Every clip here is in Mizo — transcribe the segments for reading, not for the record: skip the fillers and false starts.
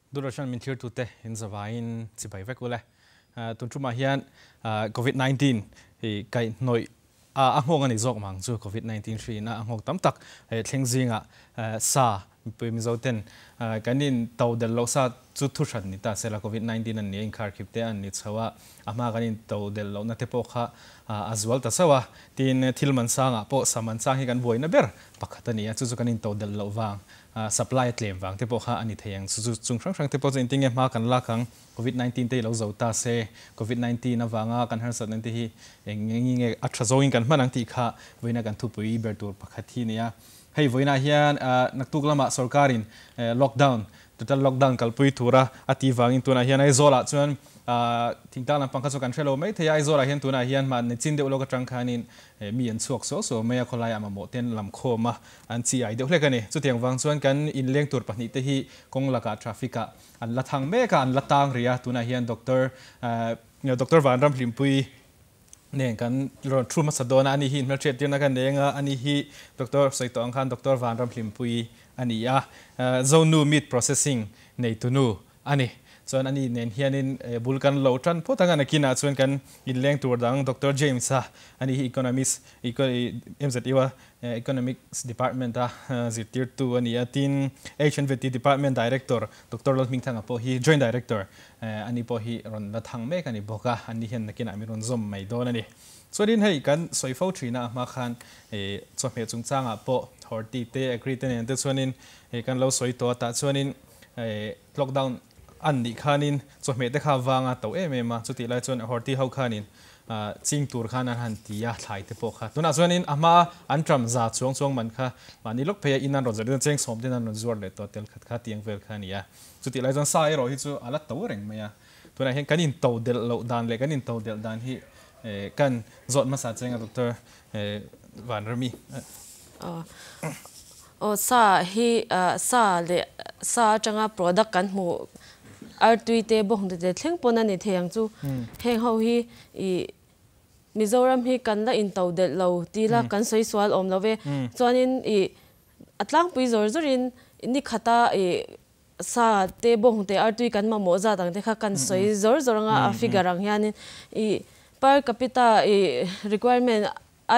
Doordarshan min thlirtute in zavaiin chibai vek ule. Tun tumah hian Covid 19 hi kaihhnawih a nghawng a ni zawk mang chu Covid 19 hri ina a nghawk tam tak thleng zingah sa mipui Mizo ten kan in to del loh sa chu thu hran ni ta sela Covid 19 an ni a inkharkhip te an ni chho a, a hma kan in to del lohna te pawh kha a zual ta sauh a. Tin, thil man sangah pawh sa man sang hi kan buaina ber pakhat a ni a, chu chu kan in to del loh vang Supply a tlem vang te pawh kha a ni thei ang. Chu chu chung hrang hrang te pawh chu engtin nge hma kan lak ang? Covid 19 te hi lo zo ta se, Covid 19 avanga kan harsatna te hi eng eng nge a tha zawngin kan hman ang tih kha vawiina kan thupui ber tur pakhat hi a ni a. Hei vawiinah hian naktuk lamah sorkarin lockdown, total lockdown kalpui tura a tih vangin tunah hian Aizawlah chuan thingtlang lampang kha chu kan hre lo mai thei a, Aizawlah hian tunah hian mahni chin deuh lawk atang khanin mi an chhuak suau suau mai a, khawlaiah mamawh te an lam khawm a, An chi ai deuh hlek a ni. Chutiang vang chuan kan inleng tur pahnih te hi kawng lakah traffic ah an la thang mek a, an la tang rih a. Tunah hian Doctor Doctor Vanramhlimpui nen kan rawn thu hmasa dawn a, ani hi inhmelhriat tirna ka nei anga, ani hi Doctor sawi tawh ang khan Doctor Vanramhlimpui a ni a, Zonu Meat Processing neitunu a ni. Chuan ani nen hianin bul kan lo tan phawt ang a, nakinah chuan kan inleng tur dang Doctor James-a, ani hi Economist, MZU-a Economics Department-a zirtirtu a ni a, tin HNVT Department Director Doctor Lalhmingthanga pawh hi Joint Director ani pawh hi rawn la thang mek a ni bawk a, ani hian nakinah min rawn zawm mai dawn a ni. Chuanin hei kan sawi fo thin a, a hma khan chawhmeh chungchangah pawh Horti te, Agri te nen te chuanin kan lo sawi tawh a, tah chuanin Lockdown an nih khanin chawhmeh te kha vang a to em em a, chutih lai chuan Horti ho khanin ching tur khan an han ti a, thlai te pawh kha. Tunah chuanin a hma an tram za chuang chuang man kha mahni lawk phei a in an rawn zawrh cheng sawm ten an rawn zuar leh tawh tel khat kha tiang vel kha a ni a. Chutih lai chuan sa erawh hi chu a la to reng mai a. Tunah hian kan into delh loh dan leh kan into delh dan hi kan zawt hmasa cheng a Doctor Vanrami. Aw sa hi sa leh sa atanga product kan hmuh artui te bawng te te thleng pawn a ni thei ang chu. Heng ho hi ih Mizoram hi kan la into delh lo ti la kan sawi sual awm lo ve. Chuanin ih a tlangpui zawr zawrin ni khata ih sa te bawng te artui kan mamawh zat ang te kha kan sawi zawr zawr anga a figure ang hianin ih per capita ih requirement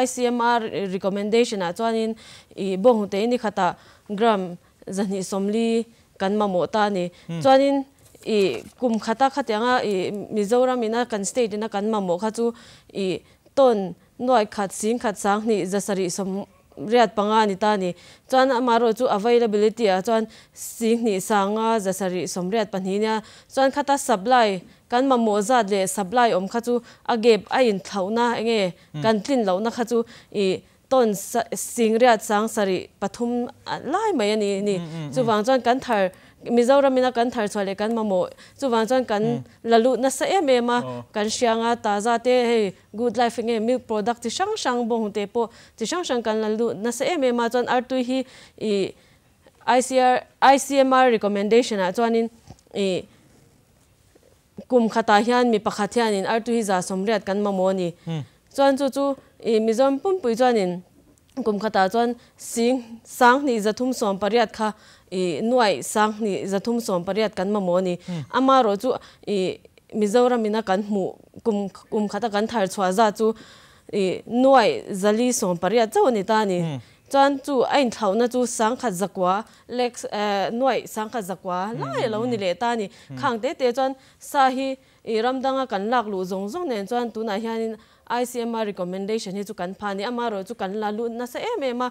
ICMR recommendation ah chuanin i bawng te ni khatah gram 240 kan mamawh ta a ni. Chuanin i kum khata khatianga i Mizoram ina kan state ina kan mamawh kha chu i ton nuai khat sing khat sang hnih 785 a ni ta a ni. Chuan amaherawh chu availability ah chuan sing hnih sanga 782 nia. Chuan khata supply kan mamawh zat leh supply awm kha chu a gap a inthlauhna enge Kan tlin lohna kha chu i tawn singriat sang sarih pathum lai mai a ni ni. Chuvang chuan kan thar Mizoram ina kan thar chhuah leh kan mamawh chuvang chuan kan la lut nasa em em a, kan hrianga taza te hei good life enge milk product chi hrang hrang bawng te pawh chi hrang hrang kan la lut nasa em em a chuan artui hi i ICR ICMR recommendation ah chuanin i Kum khatah hian mi pakhat hianin artu hi 180 kan mamawh a ni. Chuan chu chu i Mizoram pumpui chuanin kum khatah chuan sing 2380 kha i nuaih 2380 kan mamawh a ni. Amaherawh chu i Mizoram ina kan hmuh kum kum khata kan thar chhuah zat chu i nuaih 480 chauh a ni ta a ni. Chuan chu a inthlauhna chu 1100 lakhs nuaih 1100 lai a lo ni leh ta a ni. Khang te te chuan sa hi i ram danga kan lak luh zawng zawng nen chuan tunah hianin ICMR recommendation hi chu kan pha a ni. Amaherawh chu kan la lut nasa em em a,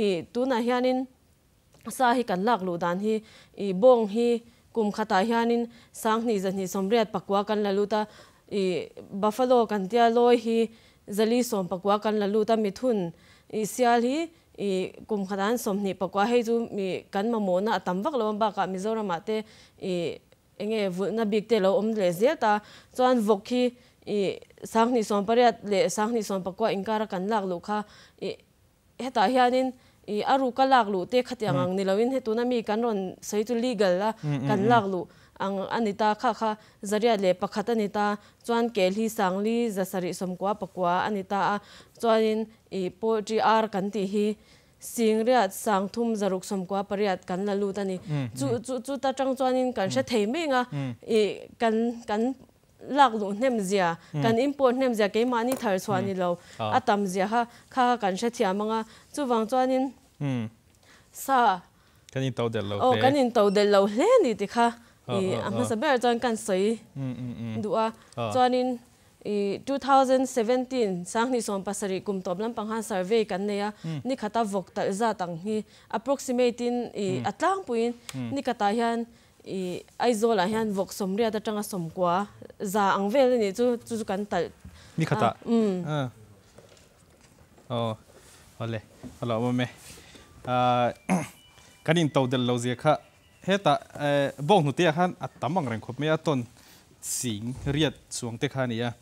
i tunah hianin sa hi kan lak luh dan hi i bawng hi kum khatah hianin 2289 kan la lut a, i buffalo kan tia lawi hi 419 kan la lut a, mithun i sial hi i kum khatah hian 24 hei chu mi kan mamawhna a tam vak lo a bakah Mizoramah te i enge vulhna bik te lo awm leh zel ta chuan vawk hi i 2080 leh 2019 inkara kan lak luh kha i hetah hianin i a ruka lak luh te khatiang ang ni loin he tuna mi kan rawn sawi chu legal a kan lak luh ang a ni ta kha kha 101 a ni ta chuan kel hi 4,799 a ni ta a chuanin i poultry ar kan tih hi Singriat 3 zaruk 98 kan la lut ani. Chu chu chu ta tang chuanin kan hre thei mai nga i kan kan lak lu hnem zia, kan import hnem zia, keimahni thar chhuah ni lo a tam zia kha kha kan hre thiam anga. Chuwang chuanin sa kan in to del lo. Oh, kan in to del lo hle ni ti kha i a hmasa ber chuan kan sawi duh a. Chuanin i 2017 2017 kum top lampang han survey kan nei a, ni khata vok tal za tang hi approximate in i atlang puin ni khata hian i Aizawl ah hian vok 80 atanga 90 za ang vel ni chu chu kan tal ni khata. Oh, ole alo me kan in to del lo zia kha heta bong nu te khan atamang reng khop me a ton sing riat chuang te kha ni a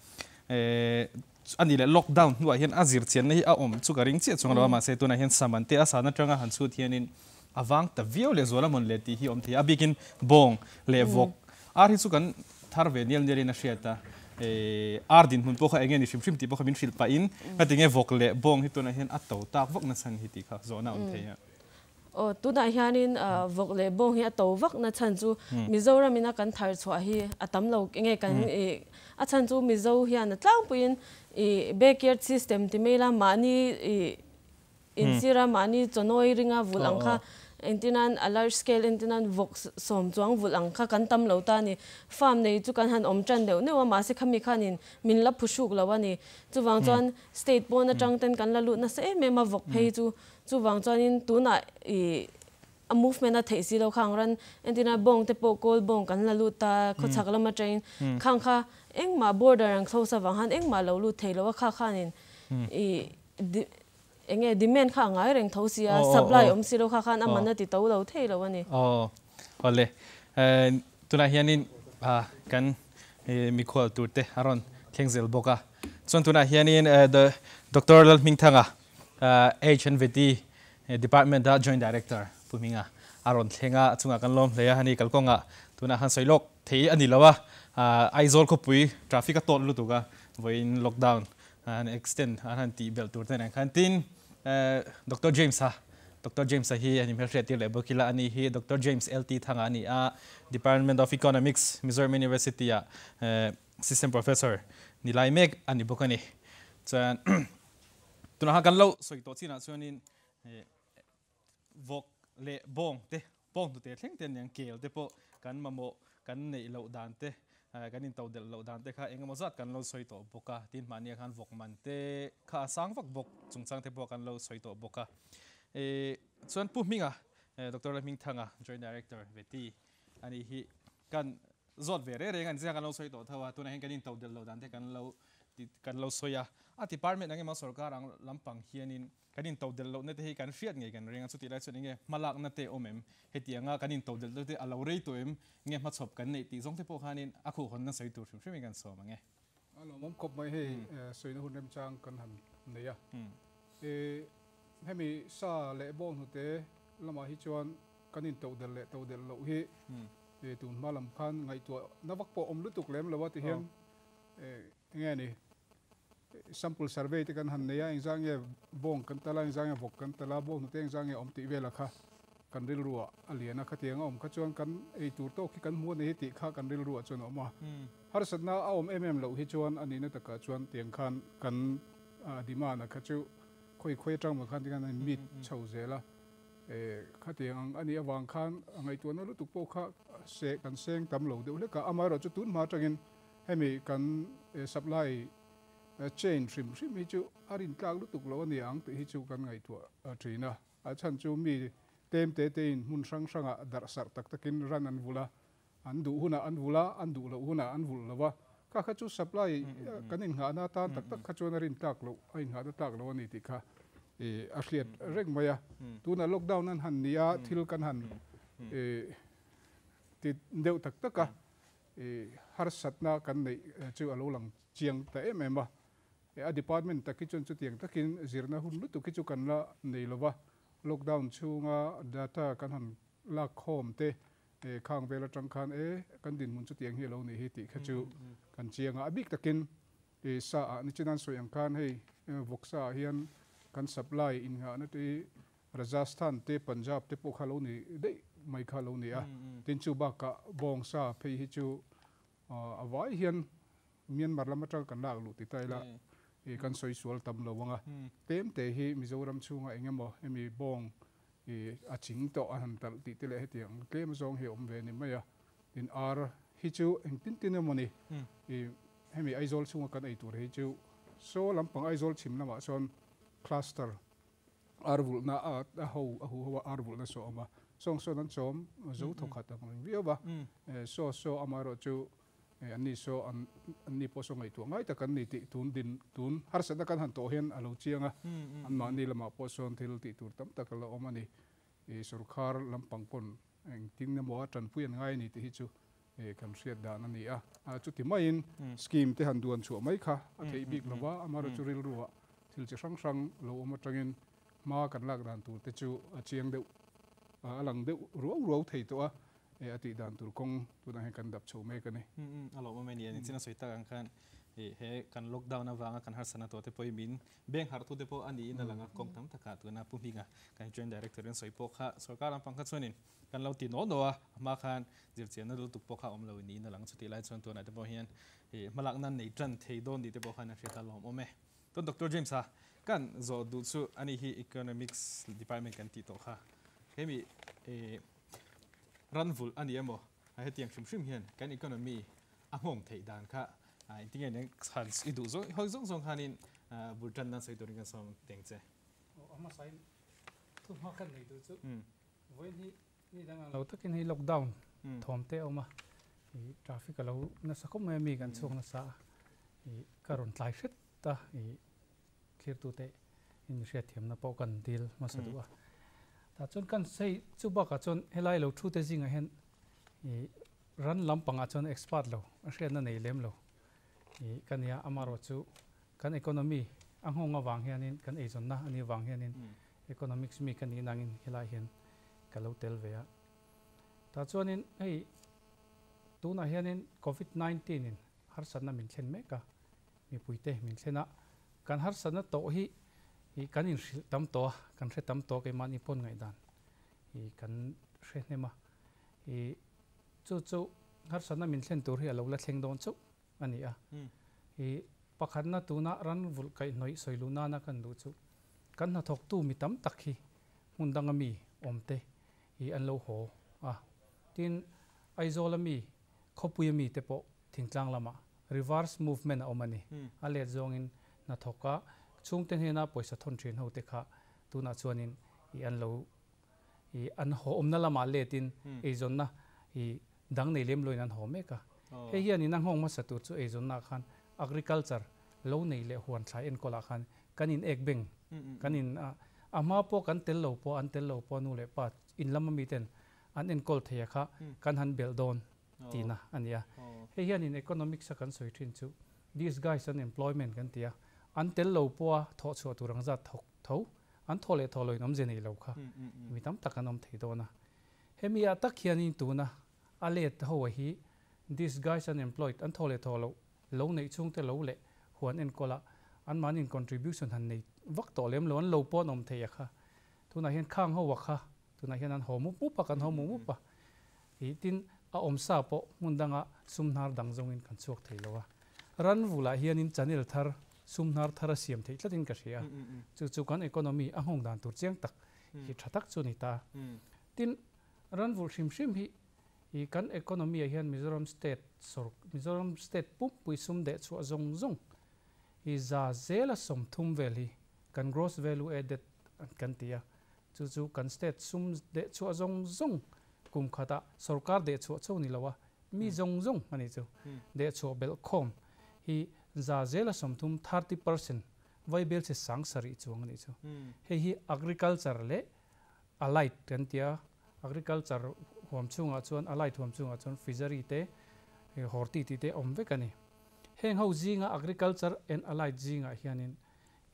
ani le lockdown nuah hian a zir chian na hi a awm chu ka ring chiah chuang lo ma se tuna hian saman te a sana tanga han chu thianin awang ta viau le zuala mon le ti hi awm thei a bikin bong le vok ar hi chu kan thar ve nial nialin a hriata ar din hun pawh kha enge ni hrim hrim tih pawh kha min hrilh pah in ngatinge vok le bong hi tuna hian a to tak vak na chan hi ti kha zawhna awm thei a. O, tunah hianin vok le bong hi a to vak na chan chu Mizoram ina kan thar chhuah hi a tam lo nge kan a chan chu Mizo hian a tlangpuiin i backyard system ti mai la, mahni i insira mahni chawnawi ringa vul ang kha entinan a large scale entinan vok 10 chuang vul ang kha kan tam lo ta ni. Farm nei chu kan han awm tan deuh neuh a, mahse khami khanin min la phuhruk lo ani. Chuwang chuan state pawn atang ten kan la lut nasa em em a vok phei chu. Chuwang chuanin tunah i a movement a theih si lo khang ran entina bong te pawh kawl bong kan la lut ta khawchhak lama train khang kha engmah border ang close awang han engmah lo lut thei lo a kha khanin i enge demand kha ngai reng tho sia supply awm si lo kha khan a man a ti to lo thei lo ani. Oh, ole tunah hianin kan mikhual tur te aron thlengzel bawk a. Chuan tunah hianin the Dr. Lalhmingthanga, HNVT Department a Joint Director Puminga aron thlenga chunga kan lom hleya hani kalkonga tuna han soilok thei ani lawa Aizawl khawpui traffic a tawt lutuk a voin lockdown an extend an han ti bel tur te nen khan tin Dr. James ha Dr. James a hi ani hmel hriat tir leh bawk ila. Ani hi Dr. James LT Thanga ani a, Department of Economics, Mizoram University a assistant professor ni lai mek ani bawk ani. Chuan tuna ha kan lo sawi tawh chinah chuanin vok le bong te bong tu te thleng te niang kel te pawh kan mamawh kan neih loh dan te kan in to del loh dan te kha engemaw zat kan lo sawi tawh bawk a. Tin mahni khan vok man te kha a sang vak bawk chungchang te pawh kan lo sawi tawh bawk a. Chuan Pu Hminga, Dr. Lalhmingthanga, Joint Director Veti ani hi kan zawt ve re reng an zia kan lo sawi tawh tho a. Tunah hian kan in to del loh dan te kan lo sawi a, a department angemaw sarkar ang lampang hianin kan in to del loh na te hi kan hriat ngei kan ring a. Chuti lai chuan enge hmalak na te awm em, hetianga kan in to del te a lo rei tawh em, nge hmachhawp kan neih tih zawng te pawh khanin a khuh hawn na sawi tur hrim hrim in kan sawm ange. Alo mom khop mai hei sawina hun rem chang kan han nei a. Hemi sa le bawng hnu te lama hi chuan kan in to del le to del loh hi tun hma lam khan ngaihtuah na vak pawh awm lutuk lem lo a. Ti hian nge ni sample survey te kan han nei a, engzah nge bawng kan tala, engzah nge vok kan tala, bawng hnu te engzah nge awm tih vela kha kan rilru a lian a. Khatiang a awm kha chuan kan ei tur tawk hi kan hmu ani hi tih kha kan rilru ah chuan a awm a. Harsatna a awm em em loh hi chuan ani na takah chuan tiang khan kan demand a kha chu khoi khoi atang ma khan tiang an meet chho zel a. Khatiang ang ani awang khan ngaihtuah na lutuk pawh kha se kan seng tam lo deuh hlek a. Amaherawh chu tun hma atangin hemi kan supply chain hrim hrim hi chu a rin tlak lutuk lo ani ang tih hi chu kan ngaihtuah thin a. A chan chu mi tem te te in hmun hrang hranga darh sarh tak takin ran an vula, an duh huna an vula, an duh loh huna an vul lova kha kha chu supply kan in ngah na tan tak tak kha chuan a rin tlak lo, a in ngah na tlak lo ani tih kha a hriat reng mai a. Tuna lockdown an han nia thil kan han ti deuh tak tak a, harsatna kan nei chu a lo lang chiang ta em em a. A department taki chuan chu tiang takin zirna hun lutuk hi chu kan la nei lova. Lockdown chunga data kan han lak khawm te khang vel atang khan kan din mun chu tiang hi lo ni hi ti kha chu kan chianga. A bik takin sa a ni chinan soi ang khan hei voksa hian kan supply in nga na ti Rajasthan te Punjab te pawh kha lo ni daih mai kha lo ni a. Tin chu bakah bawngsa phei hi chu a vai hian Myanmar lam atanga kan lak luh ti ta ila i kan sawi sual tam lo ang a. Tlem te hi Mizoram chhunga eng emaw hemi bawng i a ching tawh a han talh tih te leh hetiang tlem zawng hi a awm ve a ni mai a. Tin ar hi chu engtin tin emaw ni i hemi Aizawl chhunga kan ei tur hi chu saw lampang Aizawl chhim lamah sawn cluster ar vulhna a ho a hu ho a ar vulhna saw a awm a. Sawng sawn an chawm zo thawkhat ang reng viau va. Saw saw amaherawh chu An ni saw an an ni pawh saw ngaihtuah ngai tak an ni tih tun din tun harsatna kan han tawh hian a lo chiang a, an mahni lamah pawh sawn thil tih tur tam tak a la awm a ni. I sorkar lampang pawn engtin emaw a tanpui an ngai a ni tih hi chu kan hriat dan a ni a. Chuti maiin scheme te han duan chhuah mai kha a theih bik lo va, amaherawhchu chu rilruah thil chi hrang hrang lo awm atangin hma kan lak dan tur te chu a chiang deuh a lang deuh ruau ruau thei tawh a. E a tih dan tur kawng tunah hian kan dap chho mek a ni. A lawmawm e ni a ni. Chin a sawi tak ang khan he kan lockdown avanga kan harsatna tawh te pawh hi min beng harh tu te pawh a niin a lang a, kawng tam takah tuna Pu Hminga kan Joint Director in sawi pawh kha sorkar lampang kha chuanin kan lo ti naw naw a, a hma khan zirchianna lutuk pawh kha a awm lo niin a lang. Chutih lai chuan tunah te pawh hian hmalakna nei tan thei dawn tih te pawh khan a hriat a lawmawm e. Tun Doctor James a kan zawh duh chu ani hi Economics Department kan tih tawh kha hemi Ran vulh a ni emaw? Hetiang hrim hrim hian kan economy a nghawng theih dan kha engtinge nen han i duh zawng hawi zawng zawng khanin bul tan nan sawi turin kan sawm teng che. Aw a hmasain thu hma khan nei duh chu vawiin hi ni dang ang lo takin hei lockdown thawm te a awm a, i traffic a lo nasa khawp mai a mi kan chhuak nasa a, i ka rawn tlai hret a, i Thirtute in hriatthiamna pawh kan dil hmasa duh a. Tah chuan kan hei chu bakah chuan helai lo thute zingah hian ih ran lampangah chuan expert lo, a hriatna nei lem lo ih ka nia. Amaherawh chu kan economy a nghawng avang hianin kan eizawnna a nih avang hianin economics mi ka nih nangin helai hian ka lo tel ve a. Tah chuanin hei tunah hianin covid 19 in harsatna min thlen mek a. Mipuite min thlen a, kan harsatna tawh hi ih kan inhrilh tam tawh a, kan hre tam tawh a keimahni pawn ngaihdan ih kan hre hnem a, ih chu chu harsatna min thlen tur hi a lo la thleng dawn chauh a ni a. Ih pakhatna tuna ran vulh kaihhnawih sawi luh nana kan duh chu kan hnathawktu mi tam tak hi hmun danga mi awmte ih an lo haw a, tin Aizawla mi khawpuia mite pawh thingtlang lamah reverse movement a awm a ni. A let zawngin hnathawk a, chhungte hnena pawisa thawn thin ho te kha tunah chuanin i an lo i an haw awmna lamah letin eizawnna i dang nei lem loin an haw mek a. Hei hian in a nghawng hmasa tur chu eizawnnaah khan agriculture lo nei leh huan thlai enkawlah khan kan in ek beng kan in a a hma pawh kan tel lo pawh an tel lo pawh nu leh pa in lama miten an enkawl thei a kha kan han belh dawn tihna a ni a. Hei hianin economics a kan sawi thin chu disguise unemployment kan ti a, an tel lo pawha thawh chhuah tur ang zat thawk tho, an thawh leh thawh loin awmze nei lo kha mi tam tak an awm thei dawn a. Hemi ah tak hianin tuna a let ho a hi disguise unemployed an thawh leh thawh loh lo neih chhungte lo leh huan enkawl a anmahniin contribution han nei vak tawh lem lo an lo pawh an awm thei a kha. Tunah hian khang ho a kha Tunah hian an haw mup mup a, kan haw mup mup a. Ih, tin, a awm sa pawh hmun danga sum hnar dang zawngin kan chhuak thei lo a. Ran vulah hianin channel thar, sum hnar thar a siam theih tlatin ka hria a. Chu chu kan economy a nghawng dan tur chiang tak hi tha tak chu ni ta. Tin, ran vulh hrim hrim hi ih kan economy ah hian Mizoram state sawr, Mizoram state pumpui sum deh chhuah zawng zawng hi za zela 30 vel hi kan gross value added kan ti a. Chu chu kan state sum deh chhuah zawng zawng kum khatah sorkar deh chhuah chho ni lo a, mi zawng zawng a nih chu. Deh chhuah belh khawm hi za zela 30, 30%, vaibel chhe 7000 chuang a nih chu. Hei hi agriculture leh allied kan ti a, agriculture huam chhungah chuan allied huam chhungah chuan fishery te, horti tih te awm vek a ni. Heng ho zinga agriculture and allied zingah hianin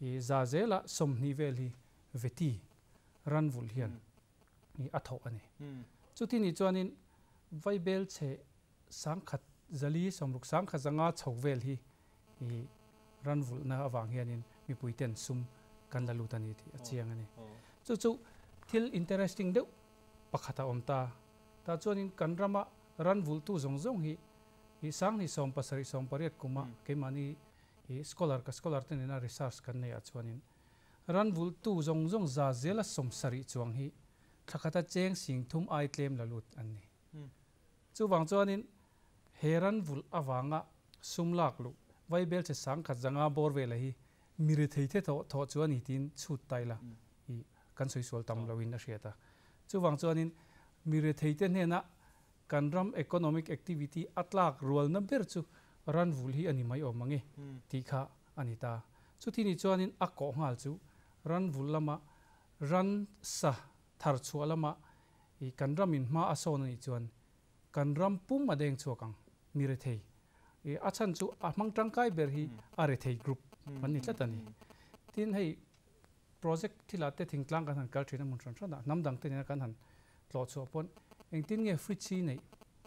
i za zela 20 vel hi veti ran vulh hian i a thawh a ni. Chuti nih chuanin vaibel chhe 1004 60 1500 chho vel hi i ran vulhna avang hianin mipuiten sum kan la lut a ni tih a chiang a ni. Chu chu Thil interesting deuh pakhat a awm ta. Tah chuanin kan rama ran vulhtu zawng zawng hi hi sanghnih 70 18 kuma keimahni hi scholar ka scholar te nena research kan neih ah chuanin ran vulhtu zawng zawng za zela 70 chuang hi thlakhata cheng 3000 ai tlem la lut an ni. Chuvang chuanin he ran vulh avanga sum lak luh vaibel che 1500 bawr vela hi mi rethei the thawh thawh chu a ni tiin chhut ta ila i kan sawi sual tam loin a hriat a. Chuvang chuanin mi rethei te hnena kan ram economic activity a tlak rualna ber chu ran vulh hi a ni mai awm ange tih kha a ni ta. Chuti ni chuanin a kawh nghal chu ran vulh lama ran sa thar chhuah lama i kan ramin hma a sawn a nih chuan kan ram pum a deng chhuak ang mi rethei. I a chhan chu a hmang tangkai ber hi a rethei group an ni tlat a ni. Tin hei project thilah te thingtlang kan han kal thin a hmun hran hranah hnam dang te nena kan han tlawh chhuah pawn engtin nge fridge hi neih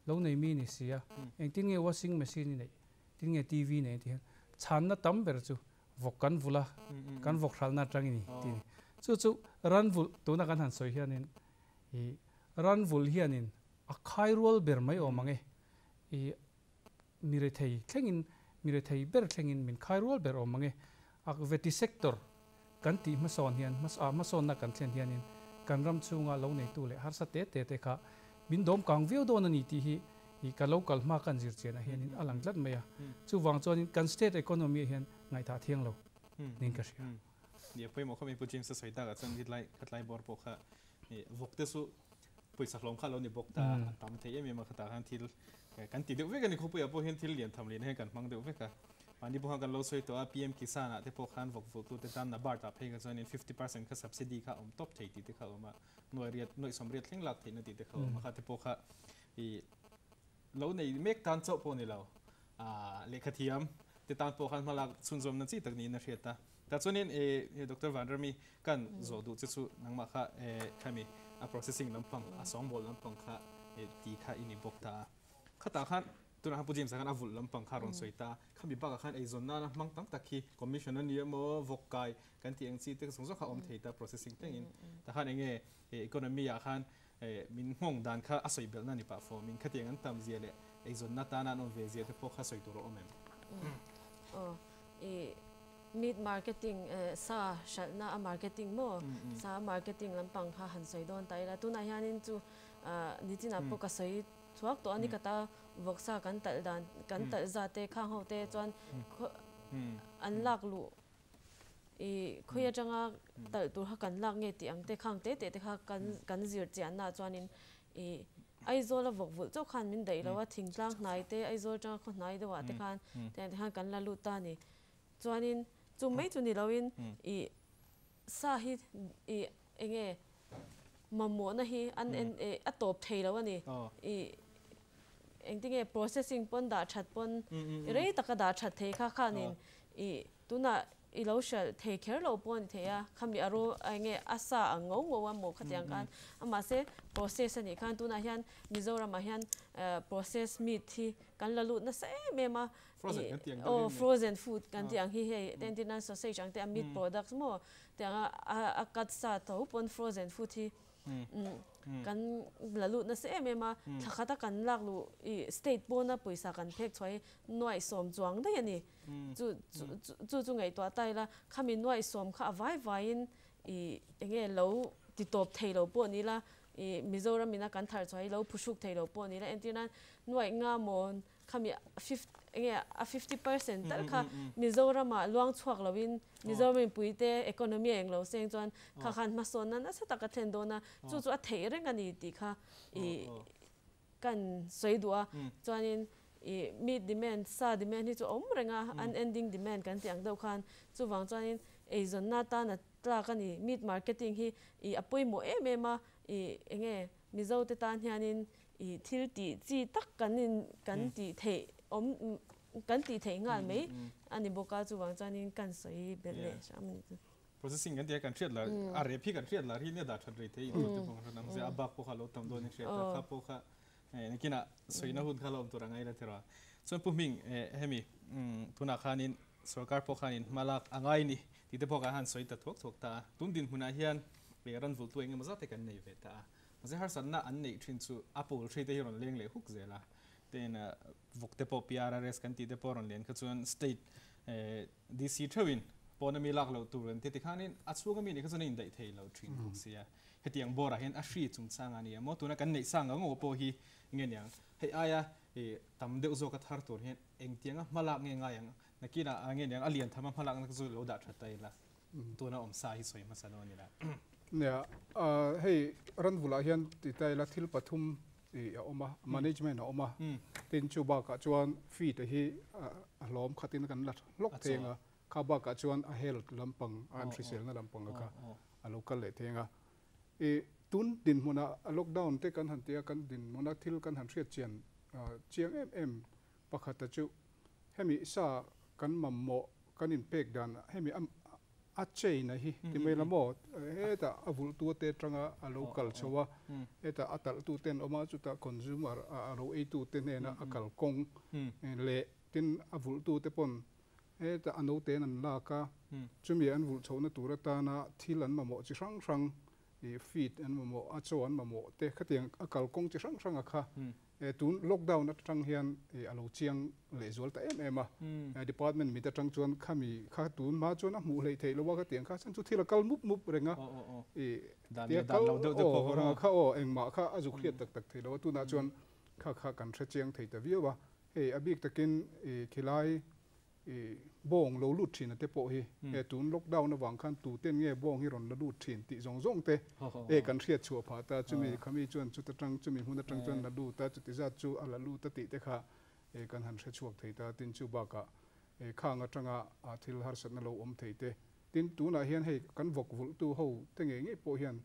lo nei mi ni si a, engtin nge washing machine hi neih, tin nge TV nei tih hian chhanna tam ber chu vawk kan vulh a, kan vawk hralhna atangin i tih a ni. Chu chu ran vulh tuna kan han sawi hianin i ran vulh hianin a khai rual ber mai awm ang e. I mi rethei thlengin mi rethei ber thlengin min khai rual ber awm ang e. A veti sector kan tih hmasawn hian a hmasawnna kan thlen hianin kan ram chhunga lo neitu leh harsa te te te kha min dawm kang viau dawn a ni tih hi i ka lo kal hma kan zir chianah hianin a lang tlat mai a. Chuvang chuanin kan state economy ah hian ngaihthah thiang lo niin ka hria. Nia pawimawh khawp mai Pu James a sawi takah chuan hetlai khatlai bawr pawh kha vawk te chu pawisa hlawm kha a lo ni bawk ta a tam thei em em a khatah khan thil kan ti deuh vek a ni khawpuiah pawh hian thil lian tham lian hian kan hmang deuh vek a mahni pawh khan kan lo sawi tawh a PM Kisan ah te pawh khan vawk vulh tu te tan NABARD ah phei kha chuanin 50% kha subsidy kha a awm tawp thei tih te kha a awm a nuai riat nuaih sawm riat thleng lak theihna tih te kha a awm a kha te pawh kha i lo nei mek tan chauh pawh ni lo lehkha thiam te tan pawh khan hmalak chhunzawmna chi tak niin a hriat a. Tah chuanin Doctor Vanrami kan zawh duh che chu nangmah kha khami a processing lampang a sawngbawl lampang kha ti kha i ni bawk ta a. Khatah khan tunah khan Pu James-a khan a vulh lampang kha a rawn sawi ta a. Khami bakah khan eizawn nana hmang tam tak hi commission a ni emaw vawk kai kan tih ang chi te zawng zawng kha a awm thei ta processing thlengin. Tah khan enge economy ah khan min nghawng dan kha a sawi belhna ni pah fawm in khatiang an tam zia leh eizawnna tana an awm ve zia te pawh kha sawi tur a awm em? Aw, i meat marketing sa hralhna a marketing maw? Sa a marketing lampang kha han sawi dawn ta ila tunah hianin chu nichinah pawh ka sawi thuak tawh a ni kata vawksa kan talh dan kan talh zat te khang ho te chuan an lak luh I khawi atanga talh tur kha kan lak nge tih ang te khang te teh te kha kan kan zir chianna ah chuanin i Aizawl a vawk vulh chauh khan min daih lo a, thingtlang hnai te Aizawl atanga khaw hnai deuh ah te khan tiang te khan kan la lut ta a ni. Chuanin chu mai chu ni loin i sa hi i enge mamawhna hi an en a tawp thei lo a ni. I engtinge processing pawn dah that pawn rei taka dah that thei kha khanin i Tunah i lo hralh thei kher lo pawh a ni thei a, khami a ro eng nge a sa ang ngo ngo a maw khatiang khan a mahse process a nih khan tunah hian Mizoramah hian process meat hi kan la lut nasa em em a, aw frozen food kan tih ang hi hei entir nan sausage ang te a meat products maw tiang a a cut sa tho pawn frozen food hi Kan la lut nasa em em a, thla khata kan lak luh i state pawna pawisa kan phek chhuah hi nuaih sawm chuang daih a ni. Chu chu chu ngaihtuah ta ila khami nuaih sawm kha a vai vaiin i enge lo ti tawp thei lo pawh ni ila i Mizoram ina kan thar chhuah hi lo phuhruk thei lo pawh ni ila entir nan nuaih nga maw Khami enge a 50% tal kha Mizoram ah luang chhuak lo in Mizoram mipui te economy a eng lo seng chuan kha khan hmasawnna nasa tak a thlen dawn a, chu chu a theih reng a ni tih kha i kan sawi duh a, chuanin i meat demand sa demand hi chu a awm reng a, unending demand kan tih ang deuh khan chuvang chuanin eizawnna atan a tlak a ni, meat marketing hi i a pawimawh em em a, i enge Mizo te tan hianin I thil tih chi tak kan in kan tih theih awm kan tih theih nghal mai a ni bawk a, chuvang chuanin kan sawi belh leh hram a ni chu. Processing kan tih a kan hriat lar a rep hi kan hriat lar hi nia dah that rei thei in te pawh kan ang zia a bak pawh kha lo tam dawn in hriat a kha pawh kha nakinah sawina hun kha lo awm tur a ngai la thero a. Chuan Pu Hming hemi tunah khanin sorkar pawh khanin hma lak a ngai ni tih te pawh kan han sawi ta thuak thuak ta a, tun dinhmunah hian. Ran vultu engemaw zat te kan nei ve ta a. Mahse harsatna an neih thin chu a pawl hri te hi rawn leng leh huk zel a. Tin vawk te pawh PRRS kan tih te pawh rawn len kha chuan state DC theuhin pawn ami lak loh tur an ti tikhanin a chhung ami nih kha chuan a indaih thei lo thin bawk sia. Hetiang bawrah hian a hri chungchang a ni a maw? Tuna kan neih sang ang aw pawh hi nge niang? Hei aia tam deuh zawka thar tur hian engtianga hma lak nge ngai ang? Nakinah nge niang a lian tham a hma lakna chu lo dah tha ta ila. Tuna awm sa hi sawi hmasa dawn ila. Nia, hei ranvulah hian ti ta ila thil pathum a awm a, management a awm a, tin chu bakah chuan fee te hi a hlawm khatin kan la hlawk thei ang a, kha bakah chuan a health lampang, an hriselna lampang a kha a lo kal leh thei ang a. Tun dinhmunah lockdown te kan han ti a, kan dinhmuna thil kan han hriat chian chiang em em pakhata chu hemi sa kan mamawh kan inpek dan hemi a chain a hi ti mai la maw hetah a vulh tu te atanga a lo kal chho a hetah a talh tu ten awm a chutah consumer a lo ei tu te hnena a kal kawng leh tin a vulh tu te pawn hetah a naute an lak a chumi an vulh chhohna tur atana thil an mamawh chi hrang hrang feed an mamawh a chaw an mamawh te khatiang a kal kawng chi hrang hrang a kha Tun lockdown atang hian a lo chiang lehzual ta em em a, department mit atang chuan khami kha tun hma chuan a hmuh hleih theih lo a ka ti ang kha chuan chu thil a kal mup mup reng a, tia kal aw rang a kha aw engmah kha a zuk hriat tak tak thei lo a, tunah chuan kha kha kan hre chiang thei ta viau a, hei a bik takin khilai I bawng lo lut thin a te pawh hi e tun lockdown avang khan tu ten nge bawng hi rawn la lut thin tih zawng zawng te e kan hriat chhuah phah ta chumi khami chuan chuta tang chumi hmun atang chuan la lut a chuti zat chu a la lut a tih te kha e kan han hre chhuak thei ta tin chu bakah e khang atanga a thil harsatna lo awm thei te tin tunah hian hei kan vawk vulh tu ho te ngei ngei pawh hian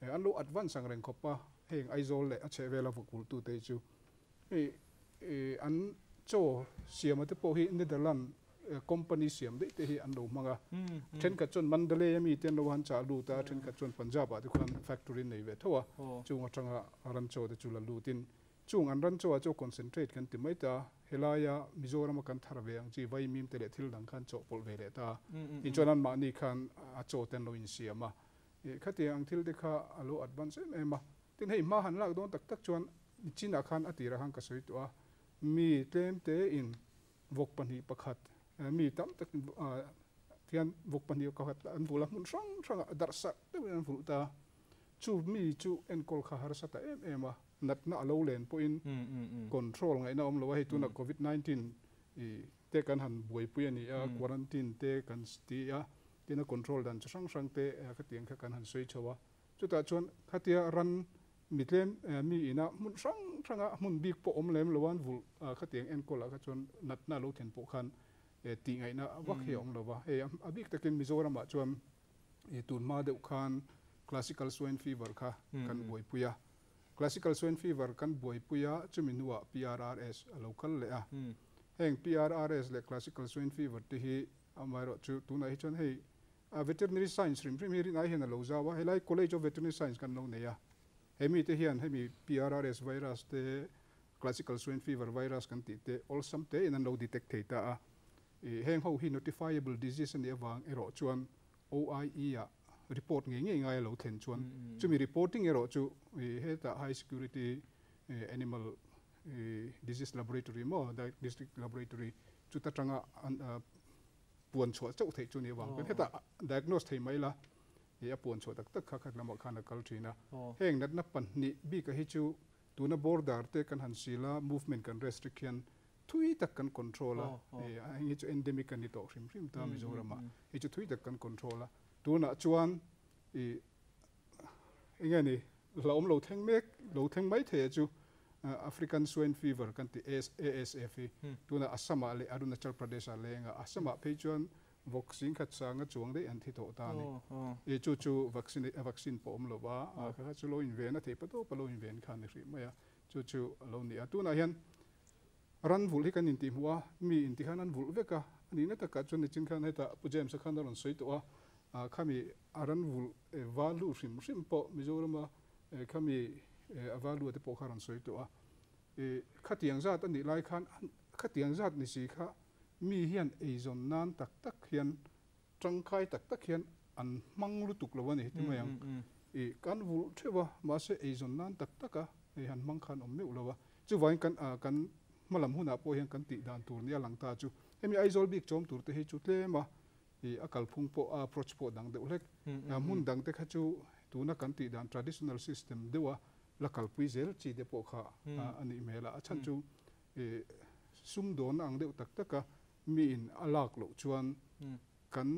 e an lo advance ang reng khawp a heng Aizawl leh a chhehvela vawk vulh tu te hi chu Hei an chaw siama te pawh hi Netherland company siam daih te hi an lo hmang a. Thenkhat chuan Mandalay ami te an lo han chah lut a, thenkhat chuan Punjab ah te khuan factory an nei ve tho a. Chung atanga ran chaw te chu la lutin chung an ran chaw ah chaw concentrate kan ti mai ta a, helaia Mizoram a kan thar ve ang chi vaimim te leh thil dang khan chawhpawlh ve leh ta a. Tinchuan anmahni khan a chaw te an lo insiam a. Khatiang ang thil te kha a lo advance em em a. Tin hei hma han lak dawn tak tak chuan chinah khan a tirah khan ka sawi tawh a, mi tlem tein vawk pahnih pakhat mi tam tak hian vawk pahnih pakhat an vulh a, hmun hrang hrangah darh sarh deuhin an vulh ta a, chu mi chu enkawl kha harsa ta em em a, natna a lo len pawhin control ngaihna a awm lo a, hei tunah covid 19 te kan han buaipui a ni a, quarantine te kan ti a, tin a control dan chi hrang hrang te khatiang kha kan han sawi chho a. Chutah chuan khatia ran mi tlem mi ina hmun hrang hranga hmun bik pawh awm lem lo an vulh khatiang enkawl ah kha chuan natna lo thlen pawh khan tih ngaihna vak hi a awm lo va. Hei a bik takin Mizoram ah chuan tun hma deuh khan Classical Swine Fever kha kan buaipui a. Classical Swine Fever kan buaipui a, chumi hnuah PRRS a lo kal leh a. Heng PRRS leh Classical Swine Fever te hi amaherawhchu tunah hi chuan hei A Veterinary Science hrim hrim hi rinai hian a lo zau a, helai College of Veterinary Science kan lo nei a, he mite hian hemi PRRS virus te, Classical Swine Fever virus kan tih te awlsam tein an lo detect thei ta a. Ih heng ho hi notifiable disease a nih avang erawh chuan OIE ah report ngei ngei ngai a lo thlen chuan chumi reporting erawh chu ih hetah High Security Animal Disease Laboratory maw District Laboratory chuta tanga an puan chhuah chauh theih chu ni avang chuan hetah diagnose thei mai la ih a puan chhuah tak tak kha khat lamah khan a kal thin a. Heng natna pahnih bika hi chu tuna border te kan han sil a, movement kan restrict hian thui tak kan control a, ih heng hi chu endemic a ni tawh hrim hrim ta Mizoramah hei chu thui tak kan control a. Tunah chuan ih eng nge ni hlauhawm lo thleng mek lo thleng mai thei a chu African Swine Fever kan tih ASF hi tunah Assam ah leh Arunachal Pradesh ah leng a, Assam ah phei chuan vawk singkhat sanga chuang daih an thi tawh ta a ni. I chu chu vaccine vaccine pawh awm lo va, kha kha chu lo inven a theih patawp a lo inven kha a ni hrih mai a, chu chu a lo ni a. Tunah hian ran vulh hi kan intihhmuh a, mi inti khan an vulh vek a, a nihna takah chuan nichin khan hetah Pu James a khan a rawn sawi tawh a, khami a ran vulh value hrim hrim pawh Mizorama Khami a value te pawh kha rawn sawi tawh a, khatiang zat a nih lai khan khatiang zat ni si kha mi hian eizawn nan tak tak hian tangkai tak tak hian an hmang lutuk lo a ni ti mai ang. I kan vulh theuh a, mahse eizawn nan tak tak a ei han hmang khan awm meuh lo a. Chuvangin kan kan hmalam hunah pawh hian kan tih dan tur nia lang ta chu hemi Aizawl bik chawm tur te hi chu tlem a, i a kalphung pawh a approach pawh dang deuh hlek. Hmun dang te kha chu tuna kan tih dan traditional system deuh a la kalpui zel chi te pawh kha a nih hmel a. A chhan chu i sumdawn ang deuh tak tak a mi in a lak loh chuan kan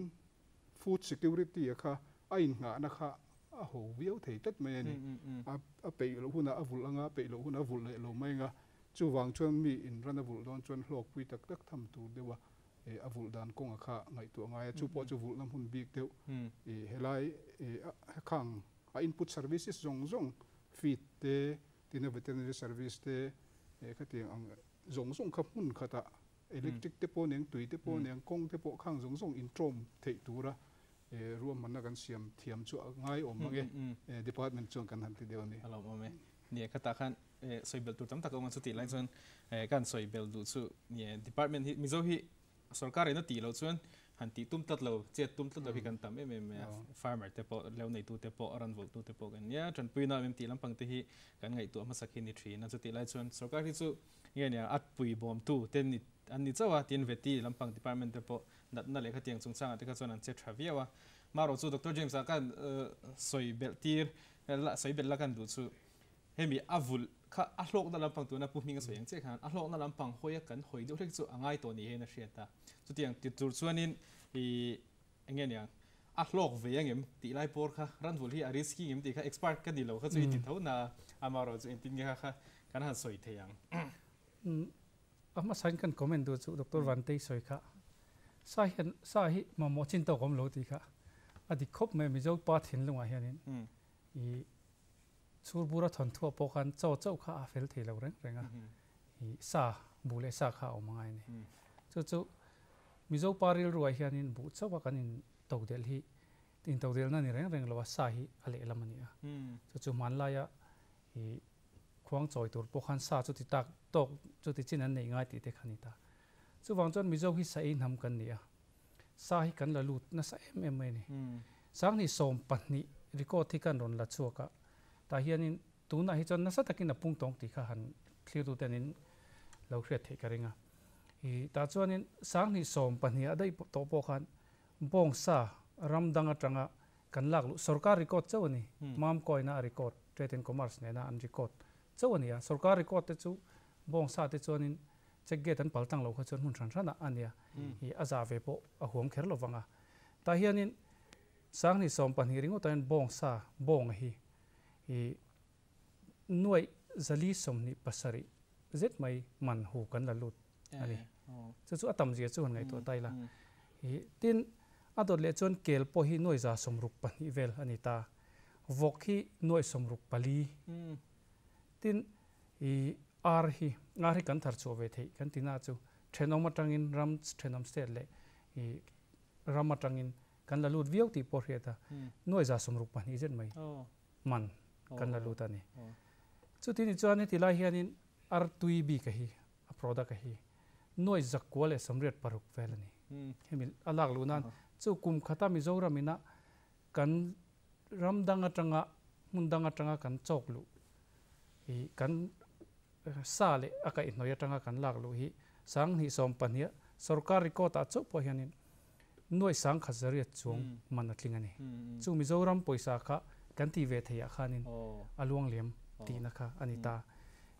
Food security a kha a innghahna kha a ho viau thei tlat mai a ni. A peih loh hunah a vulh anga, a peih loh hunah a vulh leh lo mai anga, chuvang chuan mi inran a vulh dawn chuan hlawkpui tak tak tham tur deuha a vulh dan kawnga kha ngaihtuah ngai a, chu pawh chu vulhna hmun bik deuh helai khang a input services zawng zawng feed te, tina veterinary service te khatiang ang zawng zawng kha hmun khatah Electric te pawh aniang, tui te pawh aniang, kawng te pawh khang zawng zawng intawm theih tura ruahmanna kan siam thiam chu a ngai awm mang e, department chuan kan han ti deuh a ni. A lawm awm e. Nia, khatah khan sawi belh tur tam tak a awm a, chutih lai chuan kan sawi belh duh chu nia department hi Mizo hi sorkar in a tih loh chuan han tih tum tlat lo, chet tum tlat lo hi kan tam em em mai a, farmer te pawh, lo neitu te pawh, ran vulhtu te pawh kan nia, tanpuina awm em tih lampang te hi kan ngaihtuah hmasak hi ni thin a, chutih lai chuan sorkar hi chu Nge nia, a pui bawmtu te ni an ni chauh a, tin Veti lampang department te pawh natna lehkha tiang chungchangah te kha chuan an che tha viau a. Marawh chu Doctor James-a khan sawi belh tir, sawi belh la kan duh chu hemi a vulh kha a hlawkna lampang tuna Pu Hminga sawi ang chiah khan a hlawkna lampang hawia kan hawi deuh hlek chu a ngai tawh ni hian a hriat a. Chutiang ti tur chuanin ih enge nia, a hlawk ve angem tih lai pawr kha ranvulh hi a risky ngem tih kha expert ka ni lo kha chu i ti tho na amaherawh chu engtin nge kha kha kan han sawi thei ang. A hmasain kan comment duh chu Doctor Vantei sawi kha sa hian sa hi mamawh chin tawk awm lo tih kha a dik khawp mai a Mizo pa thinlungah hianin i chhurbura thawnthuah pawh khan chaw chauh kha a fel thei lo reng reng a i sa buh leh sa kha a awm angai a ni. Chu chu Mizo pa rilruah hianin buh chauha kan in to delh hi in to delhna ni reng reng lo a, sa hi a lehlam a ni a. Chu chu hmanlaia i khuang chawi tur pawh khan sa chu ti tak tawk chu ti chin an neih ngai tih te kha a ni ta. Chuvang chuan Mizo hi sa ei hnam kan ni a, sa hi kan la lut nasa em em mai a ni. Sanghnih 12 record hi kan rawn la chhuak a, tah hianin tunah hi chuan nasa takin a pung tawng tih kha han thlirtute an in lo hriat theih ka ring a. I tah chuanin sanghnih 12 a daih tawh pawh khan bawngsa ram dang atanga kan lak luh sorkar record chauh a ni. Mam coin a record, Trade and Commerce nena an record chauh a ni a. Sorkar record te chu bawngsa te chuanin check gate an pal tlang lo kha chuan hmun hran hranah a nia. I a zah ve pawh a huam kher lovang a. Tah hianin sanghnih 12 ringawtah hian bawngsa bawng hi i nuaih 427 zet mai man hu kan la lut a ni. Chu chu a tam zia chu han ngaihtuah ta ila. I tin, a dawt leh chuan kel pawh hi nuaih 62 vel a ni ta. Vawk hi nuaih 64. Tin, i ar hi, ar hi kan thar chhuah ve theih kan ti na chu thenawm atangin ram thenawm state leh i ram atangin kan la lut viau tih pawh hriat a, nuaih 62 zet mai. Man kan la lut a ni. Chuti ni chuan heti lai hianin artui bik a hi, a product a hi nuai 186 vel a ni. Hemi a lak luh nan chu kum khata Mizoram ina kan ram dang atanga hmun dang atanga kan chawk luh hi kan sa leh a kaihhnawih atanga kan lak luh hi 2012 sorkar record ah chauh pawh hianin nuai 1100 chuang man a tling a ni. Chu Mizoram pawisa kha kan tih ve theiah khanin a luang liam tihna kha a ni ta.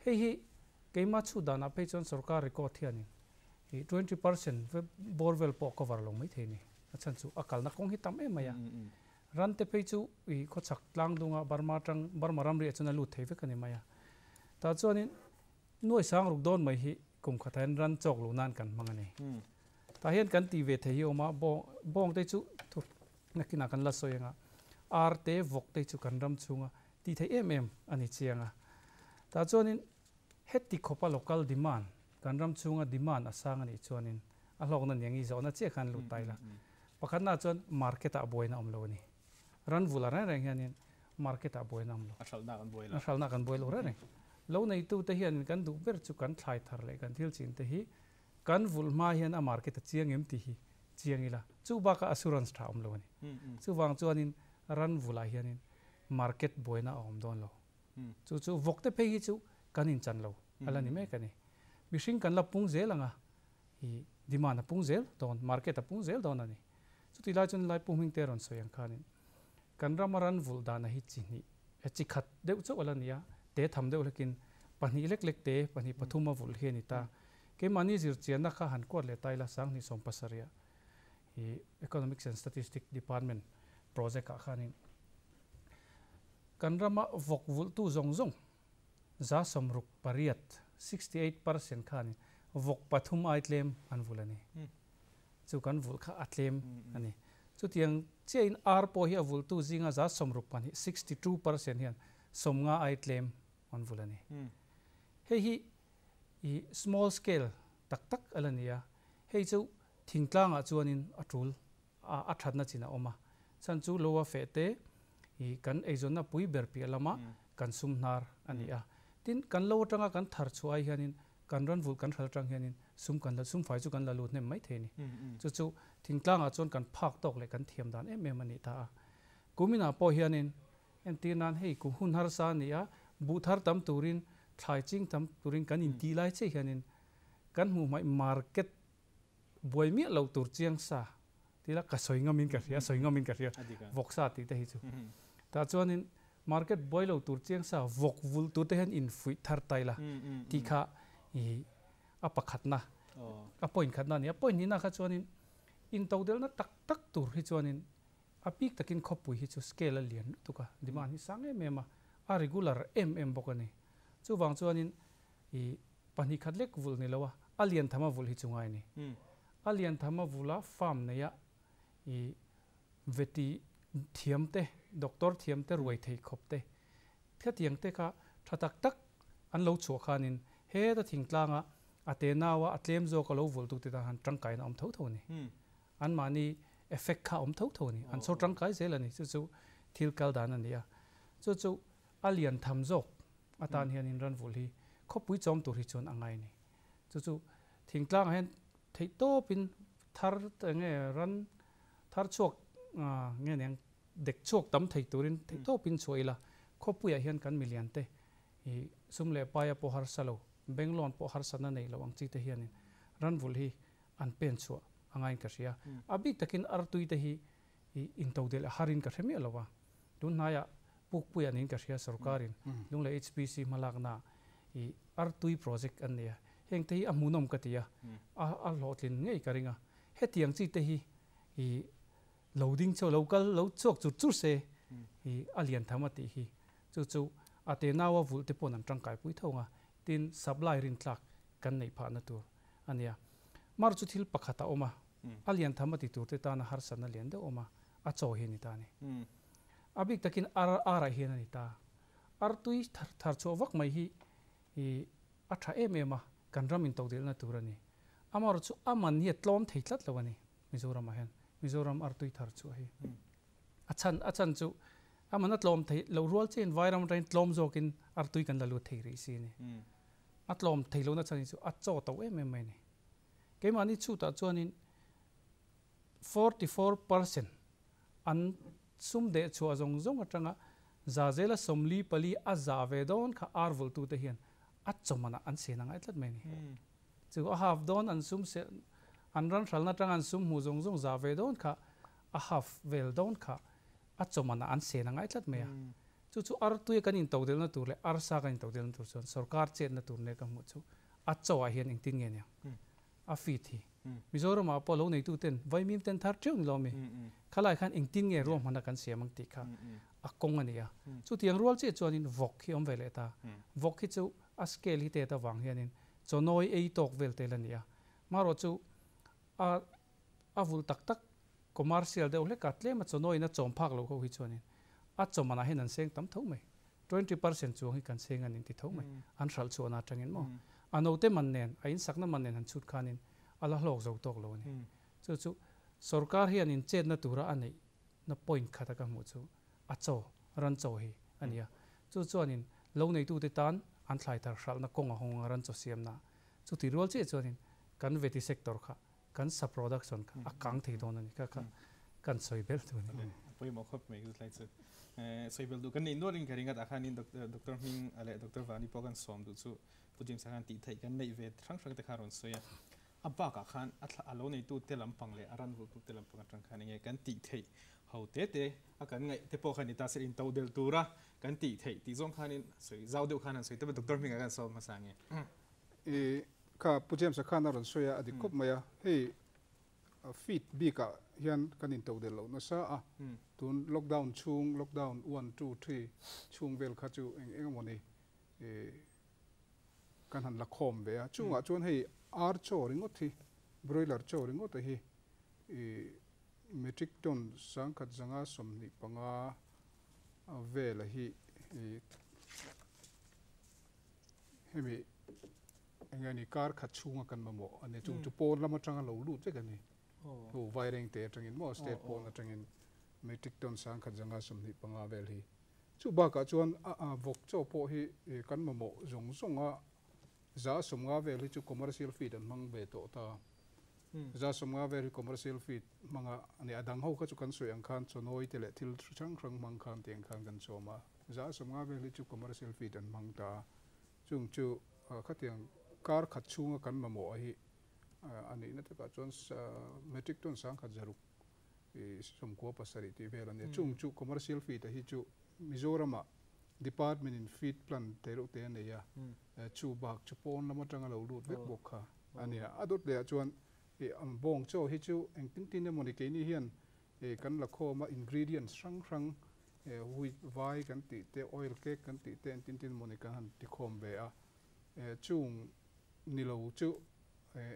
Hei hi keimah chhut danah phei chuan sorkar record hianin i 20% bawr vel pawh cover lo mai thei a ni. A chhan chu a kalna kawng hi tam em mai a. Ran te phei chu i khawchhak tlang dunga Burma atang Burma ramriah chuan a lut thei vek a ni mai a. Tah chuanin nuai 6000 dawn mai hi kum khatah hian ran chawk luh nan kan hmang a ni. Tah hian kan tih ve thei hi awm a, bawng te chu thu nakinah kan la sawi anga ar te vawk te chu kan ram chhunga tih theih em em a ni chiang a. Tah chuanin heti khawpa local demand kan ram chhunga demand a sang a nih chuanin a hlawkna niang i zawhna chiah khan lut ta ila. Pakhatnaah chuan market ah buaina awm lo a ni. Ran vula reng reng hianin market ah buaina awm lo. A hralhna kan buai lo. A hralhna kan buai lo reng reng. Lo neitute hianin kan duh ber chu kan thlai thar leh kan thil chin te hi kan vulh hma hian a market a chiang em tih hi chiang ila. Chu bakah assurance tha awm lo a ni. Chuvang chuanin ran vulah hianin Market buaina a awm dawn lo. Chu chu vawk te phei hi chu kan inchan lo a la ni mek a ni. Mihring kan la pung zel ang a, i demand a pung zel dawn, market a pung zel dawn a ni. Chutih lai chuan lai pumhming te rawn sawi ang khanin kan rama ran vulh dana hi chi hnih, chi khat deuh chauh a la ni a, te tham deuh hlekin pahnih lek lek te, pahnih pathum a vulh hi a ni ta. Keimahni zirchianna kha han kuat leh ta ila 2017 ah i Economics and Statistics Department project ah khanin kan rama vawk vulhtu zawng zawng 68%, 68%, khanin vawk pathum ai tlem an vulh a ni. Chu kan vulh kha a tlem a ni. Chutiang chiahin ar pawh hi a vulhtu zinga 62%, 62%, hian 50 ai tlem an vulh a ni. Hei hi i small scale tak tak a la ni a, hei chu thingtlangah chuanin a tul a, a thatna chin a awm a. Chhan chu lo a feh te i kan eizawnna pui ber piah lama kan sum hnar a ni a. Tin, kan lo atanga kan thar chhuah ai hianin kan ran vulh kan hral atang hianin sum kan la sum fai chu kan la lut hnem mai thei a ni. Chu chu thingtlangah chuan kan phak tawk leh kan thiam dan em em a nih ta a. Kuminah pawh hianin entir nan hei kum hun harsa a ni a, buh thar tam turin thlai ching tam turin kan intih lai chiah hianin kan hmuh hmaih market buai miah lo tur chiang sa tila ka sawi ngamin ka hria, sawi ngamin ka hria vawksa tih te hi chu. Tah chuanin market buai lo tur chiang sa vawk vulh tur te hian infuih thar tai la tih kha i a pakhatna, a point khatna a ni. A point hnihna kha chuanin intodelhna tak tak tur hi chuanin a bik takin khawpui hi chu scale a lian lutuk a, demand hi sang em em a, a regular em em bawk a ni. Chuvang chuanin i pahnih khat lek vulh ni lo a, a lian tham a vulh hi chu ngai a ni. A lian tham a vulh a farm nei a i veti thiam te, doctor thiam te ruai thei khawp te, khatiang te kha tha tak tak an lo chhuah khanin heta thingtlang a a te nau a a tlem zawk a lo vulh tu te tan han tangkaina awm tho tho a ni. Anmahni effect kha awm tho tho a ni. An chho tangkai zel a ni. Chu chu thil kal dan a ni a. Chu chu a lian tham zawk atan hianin ran vulh hi khawpui chawm tur hi chuan a ngai a ni. Chu chu thingtlangah hian theih tawpin thar enge ran thar chhuak nge niang dek chhuak tam thei turin theih tawpin chhuah ila khawpuiah hian kan milian te i sum leh paia pawh harsa lo, bank loan pawh harsatna nei lo ang chi te hianin ran vulh hi an pen chhuah a ngaiin ka hria. A bik takin artui te hi i intodelh a harin ka hre miah lo a. Tun hnaiah Pukpuia niin ka hria sorkarin Lunglei HPC hmalakna i artui project an nei a. Heng te hi a hmuhnawm ka ti a, a hlawhtlin ngei ka ring a. Hetiang chi te hi i lo ding chho lo kal lo chhuak chur chur se i a lian tham a tih hi. Chu chu a te naua vulh te pawn an tangkaipui tho ang a, tin supply rintlak kan neih phahna tur a nia. Mar chu thil pakhat a awm a, a lian tham a ti tur te tana harsatna lian deuh awm a, a chaw hi a ni ta a ni. A bik takin ar arah hian a ni ta. Ar tui thar chhuah vak mai hi i a tha em em a, kan ram intodelhna tur a ni. Amaherawhchu chu a man hi a tlawm thei tlat lo a ni Mizoramah hian, Mizoram ar tui thar chhuah hi. A chhan a chhan chu a man a tlawm thei lo rual chiahin vairam atangin tlawm zawkin ar tui kan la lut thei rih si a ni. A tlawm thei lohna chhan hi chu a chaw to em em mai a ni. Keimahni chhutah chuanin 44% an sum deh chhuah zawng zawng atanga za zela 44 a za ve dawn kha ar vulhtute hian a chawmanah an sen a ngai tlat mai a ni. Chu a half dawn an sum se an ran hralna atanga an sum hmuh zawng zawng za ve dawn kha a half vel dawn kha a chawmanah an sen a ngai tlat mai a. Chu chu ar tuia kan intodelhna tur leh arsa kan intodelhna tur chuan sorkar chetna tur nen ka hmuh chu a chawah hian engtin nge niang? A feed hi. Mizoram ah pawh lo neitu ten vaimim ten thar teuh ni lo mi. Khalai khan engtin nge ruahmanna kan siam ang tih kha a kawng a ni a. Chutiang rual chiah chuanin vawk hi awm ve leh ta. Vawk hi chu a scale hi tet avang hianin chawnawi ei tawk vel tel a ni a. Marawh chu a a vul tak tak commercial deuh hlek a tlem a chawnawiin a chawm phak lo ho hi chuanin a chawmanah hian an seng tam tho mai. 20% chuang hi kan seng a ni ti tho mai. An hralh chhuahna atangin maw? A note man nen, a insakna man nen han chhut khanin a la hlawk zo tawk lo a ni. Chu chu sorkar hian inchetna tura a neih na point khata ka hmuh chu a chaw, ran chaw hi a ni a. Chu chuanin lo neitute tan an thlai thar hralhna kawng a hawng a ran chaw siamna. Chuti rual chiah chuanin kan veti sector kha kan sa production kha a kang thei dawn a ni. Kha kha kan sawi belh tu a ni. A pawimawh khawp mai chu tlai chu. Sawi bel duh kan neih nualin ka ring a, tah khanin Doctor Hming leh Doctor Vani pawh kan sawm duh chu Pu James a khan tih theih kan neih ve hrang hrang te kha a rawn sawi a. A bakah khan a thla a lo neitu te lampang leh a ran vulhtu te lampang atang khan enge kan tih theih ho te te a kan ngaih te pawh kha ni ta se in to del tura kan tih theih tih zawng khanin sawi zau deuh khan han sawi tawp a Doctor Hming a kan sawm hmasa nge. I kha Pu James a khan a rawn sawi a, a dik khawp mai a, hei feed bikah hian kan in to del loh nasa a, tun lockdown chhung lockdown one two three chhung vel kha chu eng eng emaw ni kan han la khawm ve a, chungah chuan hei ar chaw ringawt hi broiler chaw ringawt a hi ih metric ton sangkhat zanga 25 vel a hi ih hemi eng nge ni kar khat chhunga kan mamawh a ni chung chu pawn lam atanga lo lut vek a ni hu vaireng te atangin maw state pawn atangin metric ton sangkhat zanga 25 vel hi. Chu bakah chuan a vawk chaw pawh hi kan mamawh zawng zawng a, 150 vel hi chu commercial feed an hmang ve tawh ta. 150 vel hi commercial feed hmanga a ni. A dang ho kha chu kan sawi ang khan chawnawi te leh thil hrang hrang hmang khan tiang khan kan chawm a. 150 vel hi chu commercial feed an hmang ta a. Chung chu khatiang kar khat chhunga kan mamawh a hi a nihna takah chuan metric ton 1600 97 tih vel a nia. Chung chu commercial feed a hi chu Mizoramah department in feed plan te reuh te a nei a, chu bak chu pawn lam atanga lo lut vek bawk kha a nia. A dawt leh ah chuan bawng chaw hi chu engtin tin emawni keini hian kan la khawm a, ingredients hrang hrang wheat vai kan tih te, oil cake kan tih te engtin tin emawni kan han ti khawm ve a. Chung ni lo chu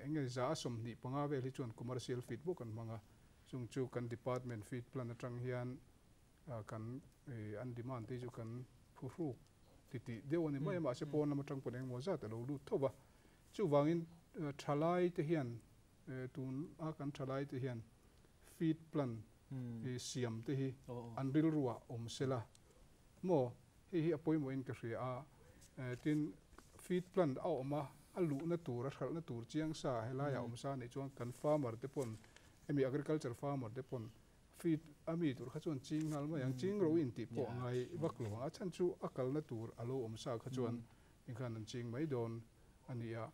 eng nge 125 vel hi chuan commercial feed bawk an hmang a, chung chu kan department feed plan atang hian kan an demand te chu kan phuhruk ti tih deuh a ni mai a, mahse pawn lam atang pawn engemaw zat a lo lut tho va. Chuvangin thalai te hian tun a kan thalai te hian feed plan siam te hi an rilruah awm sela maw hei hi a pawimawhin ka hria a, tin feed plan a awm a, a luhna tur a hralhna tur chiang sa helaiah awm sa anih chuan kan farmer te pawn hemi agriculture farmer te pawn feed a mi tur kha chuan ching nghal mai ang, ching ro intih pawh a ngai vak lo ang, a chhan chu a kalna tur a lo awm sa kha chuan inkhan an ching mai dawn a ni a,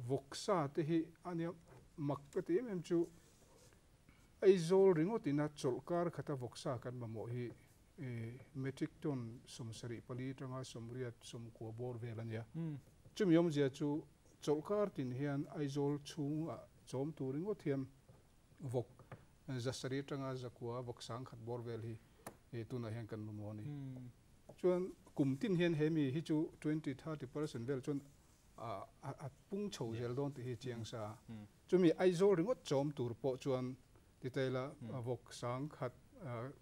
vawksa te hi a nia mak ka ti em em chu Aizawl ringawt ina chawlhkar khata vawksa kan mamawh hi metric ton 74 atanga 89 bawr vel a nia. Chumi awmzia chu chawlhkar tin hian Aizawl chhungah chawm tur ringawt hian vawk 700 atanga 900 vawk 1000 bawr vel hi tunah hian kan mamawh a ni. Chuan kum tin hian he mi hi chu 20-30% vel chuan a pung chho zel dawn tih hi chiang sa. Chumi Aizawl ringawt chawm tur pawh chuan titaila vawk 1000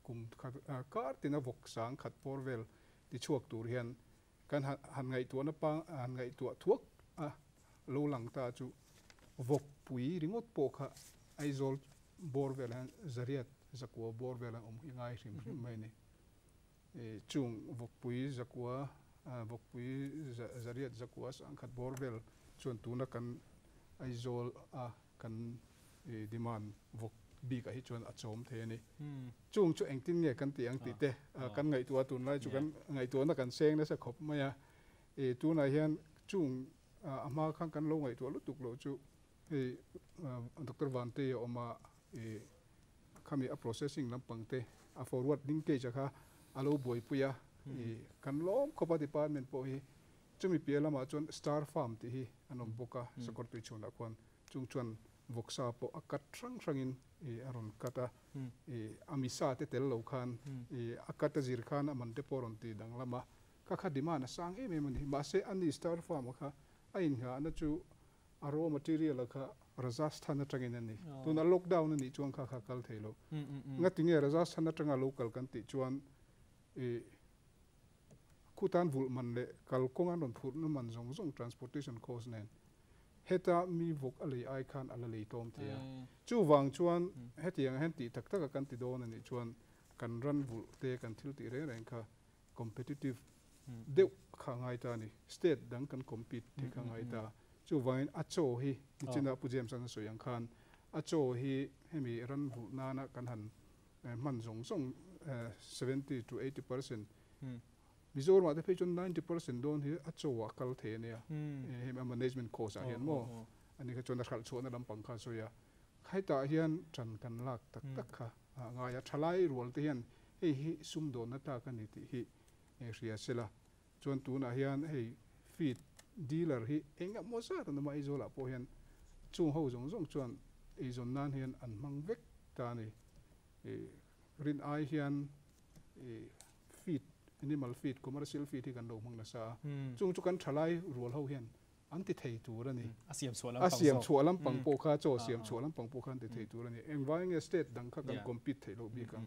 kum khat kar tina vawk 1000 bawr vel ti chhuak tur hian kan han ngaihtuahna pang han ngaihtuah thuak a lo lang ta chu vawk pui ringawt pawh kha Aizawl bawr vel hian 800 900 bawr vel an awm hi ngai hrim hrim mai a ni. Chung vawk pui 900 vawk pui 800 900 1000 bawr vel chuan tuna kan Aizawl a kan demand vawk bikah hi chuan a chawm thei a ni. Chung chu engtin nge kan tih ang tih te kan ngaihtuah tunlai chu kan ngaihtuahna kan seng nasa khawp mai a. Tunah hian chung a hma khan kan lo ngaihtuah lutuk loh chu hei Doctor Vantei a awm a, khami a processing lampang te a forward linkage a kha a lo buaipui a, kan lawm khawp a department pawh hi. Chumi piah lamah chuan Star Farm tih hi an awm bawk a, Sakawrtui chhunah khuan chung chuan vawksa pawh a cut hrang hrangin a rawn cut a, a misa te tel lo khan a cut a zir khan a man te pawh a rawn ti danglam a, kha kha demand a sang em em a ni. Mahse ani Star Farm a kha a inngahna chu a raw material a kha Rajasthan atangin a ni. Tuna lockdown a nih chuan kha kha kal thei lo. Ngatinge Rajasthan atanga lo kal kan tih chuan Khutan vulh man leh kalkawng an rawn phurhna man zawng zawng transportation cost nen heta mi vawk a lei ai khan a la lei tlawm thei a. Chuvang chuan hetiang hian tih tak taka kan ti dawn a nih chuan kan ran vulh te kan thil tih reng reng kha competitive deuh kha a ngai ta a ni. State dang kan compete te kha a ngai ta. Chuvangin a chaw hi nichina Pu James an a sawi ang khan a chaw hi hemi ran vulh nana kan han hman zawng zawng 70 to 80%, Mizoramah te phei chuan 90% dawn hi a chaw ah kal thei a nia. Hemi a management cost ah hian maw ani kha chuan a hralh chhuahna lampang kha a sawi a. Hetah hian ṭan kan lak tak tak kha a ngai a, ṭhalai rual te hian hei hi sumdawnna tlak a ni tih hi hria se la. Chuan tunah hian hei feed dealer hi eng emaw zat an awm a, Aizawlah pawh hian chung ho zawng zawng chuan eizawn nan hian an hmang vek ta a ni. Rin ai hian feed, animal feed, commercial feed hi kan lo hmang nasa a, chung chu kan thalai rual ho hian an ti thei tur a ni. A siam chhuah lampang zawk. A siam chhuah lampang pawh kha, chaw siam chhuah lampang pawh kha an ti thei tur a ni. Engvai nge state dang kha kan compete theih loh bik ang?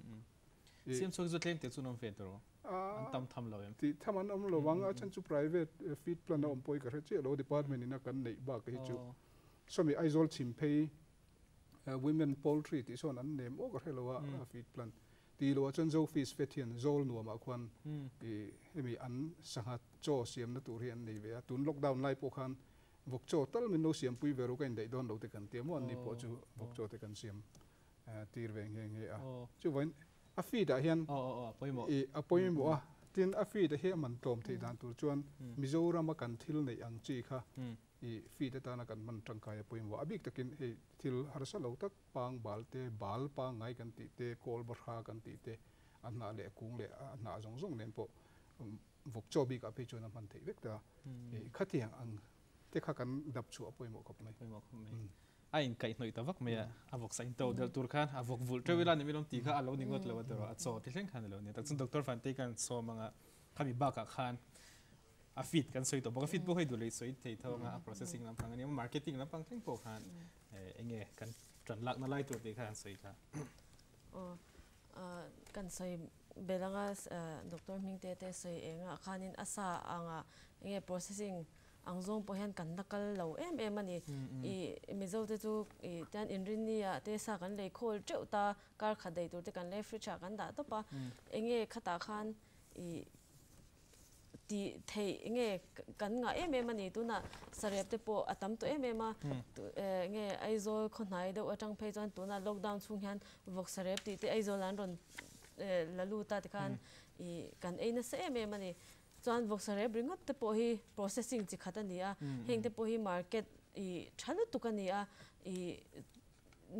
Siam chhuak chu tlem te chu an awm ve tur an tam tham lo em? Tih tham an awm lo ang, a chhan chu private feed plant a awm pawh hi ka hre chiah lo, department in a kan neih bak hi chu. Sawmi Aizawl chhim phei women poultry tih sawn an nem awk a hre lo a feed plant tih loh ah chuan Zo fish fet hian Zawl nuam ah khuan hemi an sangha chaw siamna tur hi an nei ve a, tun lockdown lai pawh khan vawk chaw tal min lo siampui ve ru ka indaih dawn lo te kan tia maw an ni pawh chu vawk chaw te kan siam tir ve nghe nghe a. Chuvain a feed ah hian a pawimawh a, tin a feed hi a man tlawm theih dan tur chuan Mizoram a kan thil neih ang chi kha i feed atana kan hman tangkai a pawimawh. A bik takin hei thil harsa lo tak pang bal te, bal pangngai kan tih te, kawl bahra kan tih te, a hnah leh a kung leh a hnah zawng zawng nen pawh vawk chaw bikah phei chuan a hman theih vek ta. I khatiang ang te kha kan dap chhuah a pawimawh khawp mai. Pawimawh khawp mai. A inkaihhnawih ta vak mai a, a vawk sa in to delh tur khan a vawk vulh teuh ila ni milawm tih kha a lo ni ngawt lo a tawrh a, a chaw ti thleng khan a lo ni. Tak chuan Doctor Vantei khan sawm anga khami bakah khan a feed kan sawi tawh bawk a, feed pawh hei duh leh sawi thei tho anga a processing lampang a nia, marketing lampang thleng pawh khan eng nge kan tan lakna lai tur tih kha an sawi ta. Aw, kan sawi belh anga Doctor Hmingte te sawi engah khanin a sa anga eng nge processing ang zawng pawh hian kan la kal lo em em a ni. I Mizo te chu i tian inrinni ah te sa kan lei khawl teuh ta, kar khat daih tur te kan lei fridge ah kan dah tawp a, eng nge khatah khan i tih theih nge kan ngah em em a ni. Tunah sarep te pawh a tam tawh em em a, nge Aizawl khawhnai deuh atang phei chuan tunah lockdown chhung hian vawk sarep tih te Aizawl an rawn la lut a tikhan ih kan ei nasa em em a ni. Chuan vawk sarep ringawt te pawh hi processing chi khat a ni a, heng te pawh hi market ih tha lutuk a ni a, ih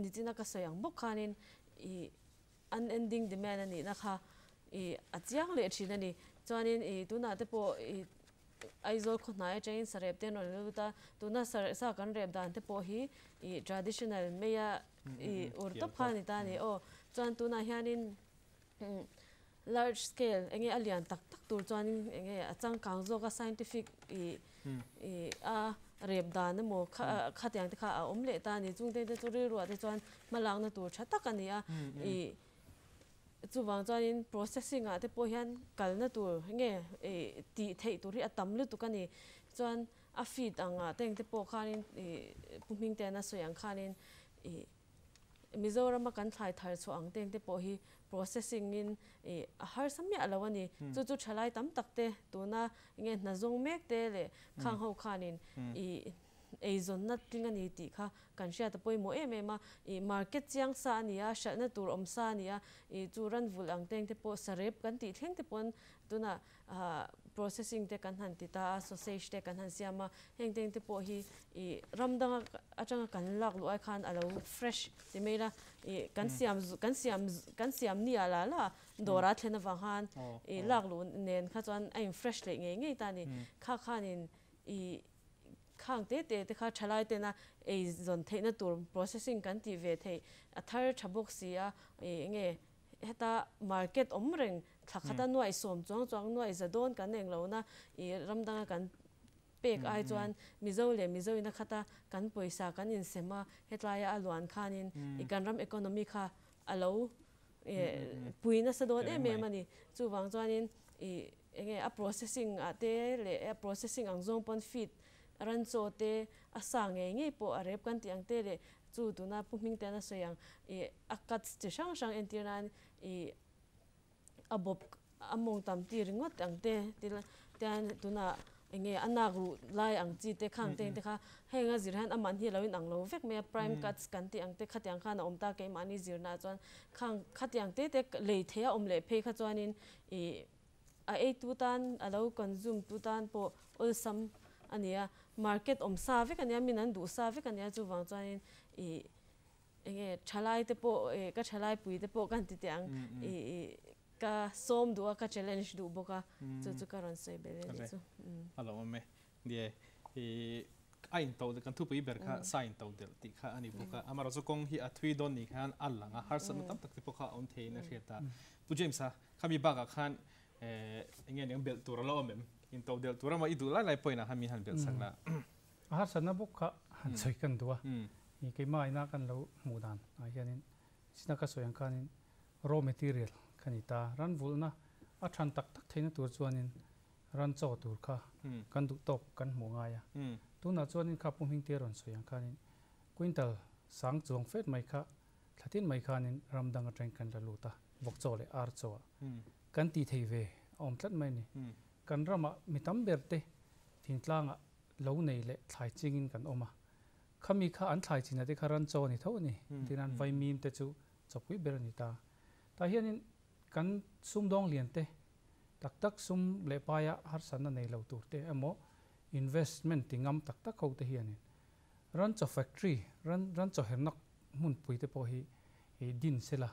nichina ka sawi ang bawk khanin ih unending demand a nihna kha ih a chiang leh thin a ni. Chuanin ih tunah te pawh ih Aizawl khaw hnai atangin sarep te an rawn lut a, tuna sa kan rep dan te pawh hi ih traditional maia ih ur tawp kha a ni ta a ni. Aw chuan tunah hianin large scale enge a lian tak tak tur chuanin enge a changkang zawk a scientific ih ih a rep dan emaw kha khatiang te kha a awm leh ta a ni. Chungte te chu rilruah te chuan hmalakna tur tha tak a ni a, ih chuvang chuanin processing ah te pawh hian kalna tur nge ih tih theih tur hi a tam lutuk a ni. Chuan a feed ang ah te engte pawh khanin ih Pu Hmingteana sawi ang khanin ih Mizorama kan thlai thar chhuah ang teng te pawh hi processing in ih a harsa miah lo a ni. Chu chu thalai tam tak te tuna nge hna zawng mek te leh khang ho khanin ih eizawnna tling a ni tih kha kan hriat a pawimawh em em a. Ih market chiang sa a ni a, hralhna tur awm sa a ni a, ih chu ran vulh ang teng te pawh sarep kan tih thleng te pawn tuna processing te kan han ti ta a, sausage te kan han siam a, heng teng te pawh hi ih ram danga atanga kan lak luh ai khan a lo fresh ti mai ila ih kan siam kan siam kan siam ni ah la la dawrah thlen avang khan ih lak luh nen kha chuan a in fresh leh ngei ngei ta a ni. Kha khanin ih khang te te te kha thalai tena ei zawn theihna tur processing kan tih ve theih a thar tha bawk si a ih enge Heta market awm reng thla khata nuaih sawm chuang chuang nuaih za dawn kan eng lohna i ram danga kan pek ai chuan Mizo leh Mizo ina khata kan pawisa kan insem a, hetlaia a luan khanin i kan ram economy kha a lo pui nasa dawn em em a ni. Chuvang chuanin i enge a processing ah te leh a processing ang zawng pawn feed ran chaw te a sa ngei ngei pawh a rep kan tih ang te leh chu tuna Pu Hmingtean a sawi ang i a cuts chi hrang hrang entir nan i a bawp a mawng tam ti ringawt ang te tian tuna Enge a nak ruh lai ang chi te khang te te kha heng a zir hian a man hi a lo in ang lo vek mai a, prime cuts kan tih ang te khatiang khan a awm ta keimahni zirna ah chuan khang khatiang te te lei theih a awm leh phei kha chuanin ih a eitu tan a lo consume tu tan pawh awlsam a ni a, market awm sa vek a nia min an duh sa vek a nia chuvang chuanin ih enge thalai te pawh ih ka thalai pui te pawh kan ti teh ang ih ih Ka sawm duh a, ka challenge duh bawk a, chu chu ka rawn sawi belh a nih chu. A lo awm e. Nie, i a into kan thupui ber kha sa into delh tih kha a ni bawk a. Amaherawhchu kawng hi a thui dawn ni khan a lang a, harsatna tam tak te pawh kha a awm theiin a hriat a. Pu James-a, khami bakah khan eng nge niang belh tur a lo awm em? Into delh tur emaw i duh lai lai pawhin a khan min han belh sak la. A harsatna bawk kha han sawi kan duh a, keimah ina kan lo hmuh dan ah hianin China ka sawi ang khanin raw material kha ni ta. Ran vulhna a than tak tak theihna tur chuanin ran chaw tur kha kan duh tawk kan hmuh ngai a. Tunah chuanin kha Pu Hmingtea rawn sawi ang khanin quintal sang chuang fet mai kha thla tin mai khanin ram dang atangin kan la lut a, vawk chaw leh ar chaw ah kan ti thei ve a awm tlat mai a ni. Kan ramah mi tam ber te thingtlangah lo nei leh thlai chingin kan awm a. Khami kha an thlai chin ate kha ran chaw a ni tho a ni. Tinan vaimim te chu chawpui ber a ni ta. Tah hianin kan sumdawng lian te tak tak sum leh paia harsatna nei lo tur te emaw investment ti ngam tak tak ho te hianin ran chaw factory, ran ran chaw herna hmunpui te pawh hi din sela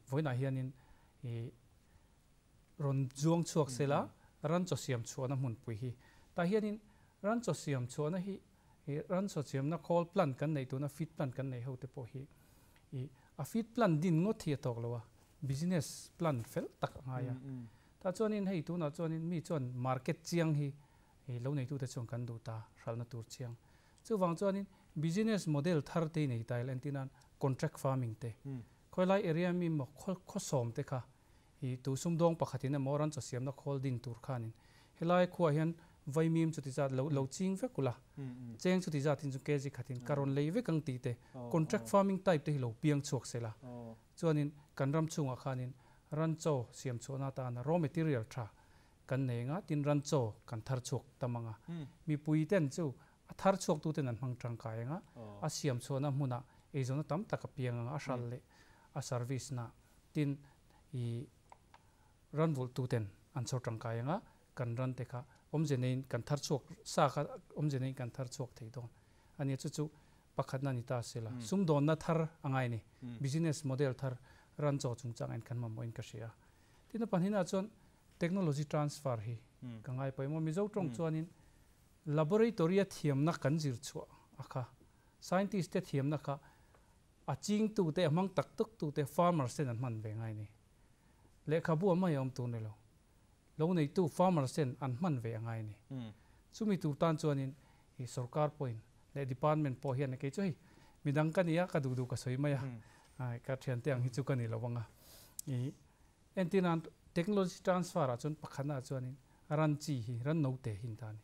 vawiinah hianin rawn zuang chhuak sela ran chaw siam chhuahna hmunpui hi. Tah hianin ran chaw siam chhuahna hi I ran chaw siamna khawl plant kan neih tuna feed plant kan neih ho te pawh hi i a feed plant din ngawt hi a tawk lo a, business plan fel tak a ngai a. Tah chuanin hei tunah chuanin mi chuan market chiang hi i lo neitute chuan kan duh ta hralhna tur chiang. Chuvang chuanin business model thar te i nei ta ila entirnan contract farming te, khawilai area mi maw khawsawm te kha I tu sumdawng pakhatin emaw ran chaw siamna khawl din tur khanin helai khuaah hian vaimim chuti zat lo lo ching vek ula, cheng chuti zatin chu kg khatin ka rawn lei vek ang tih te, contract farming type te hi lo piang chhuak sela. Chuanin kan ram chhungah khanin ran chaw siam chhuahna atana raw material tha kan nei anga tin ran chaw kan thar chhuak tam anga mipui ten chu a thar chhuak tuten an hmang tangkai anga a siam chhuahna hmunah eizawnna tam tak a piang anga a hral leh a service na Tin, i ran vulhtuten an chhawr tangkai anga kan ran te kha awmze neiin kan thar chhuak sa kha awmze neiin kan thar chhuak thei dawn a nia. Chu chu pakhatna ni ta sela. Sumdawnna thar a ngai a ni. Business model thar ran chaw chungchang en kan mamawhin ka hria. Tin, a pahnihna chuan technology transfer hi ka ngai pawimawh. Mizo tawng chuanin laboratory-a thiamna kan zir chhuah a kha, scientist te thiamna kha A chingtute, a hmang tak tak tute farmers ten an hman ve ngai ni. Lehkhabu a mai a awm tur ni lo. Lo neitu farmers ten an hman ve a ngai ni. Chumi tur tan chuanin i sorkar pawhin leh department pawh hian kei chu hei midang ka ni a, ka duh duh ka sawi mai a, ka thiante ang hi chu ka ni lo ang a. I entir nan technology transfer ah chuan pakhatna ah chuanin ran chi hi, ran note hi an ta a ni.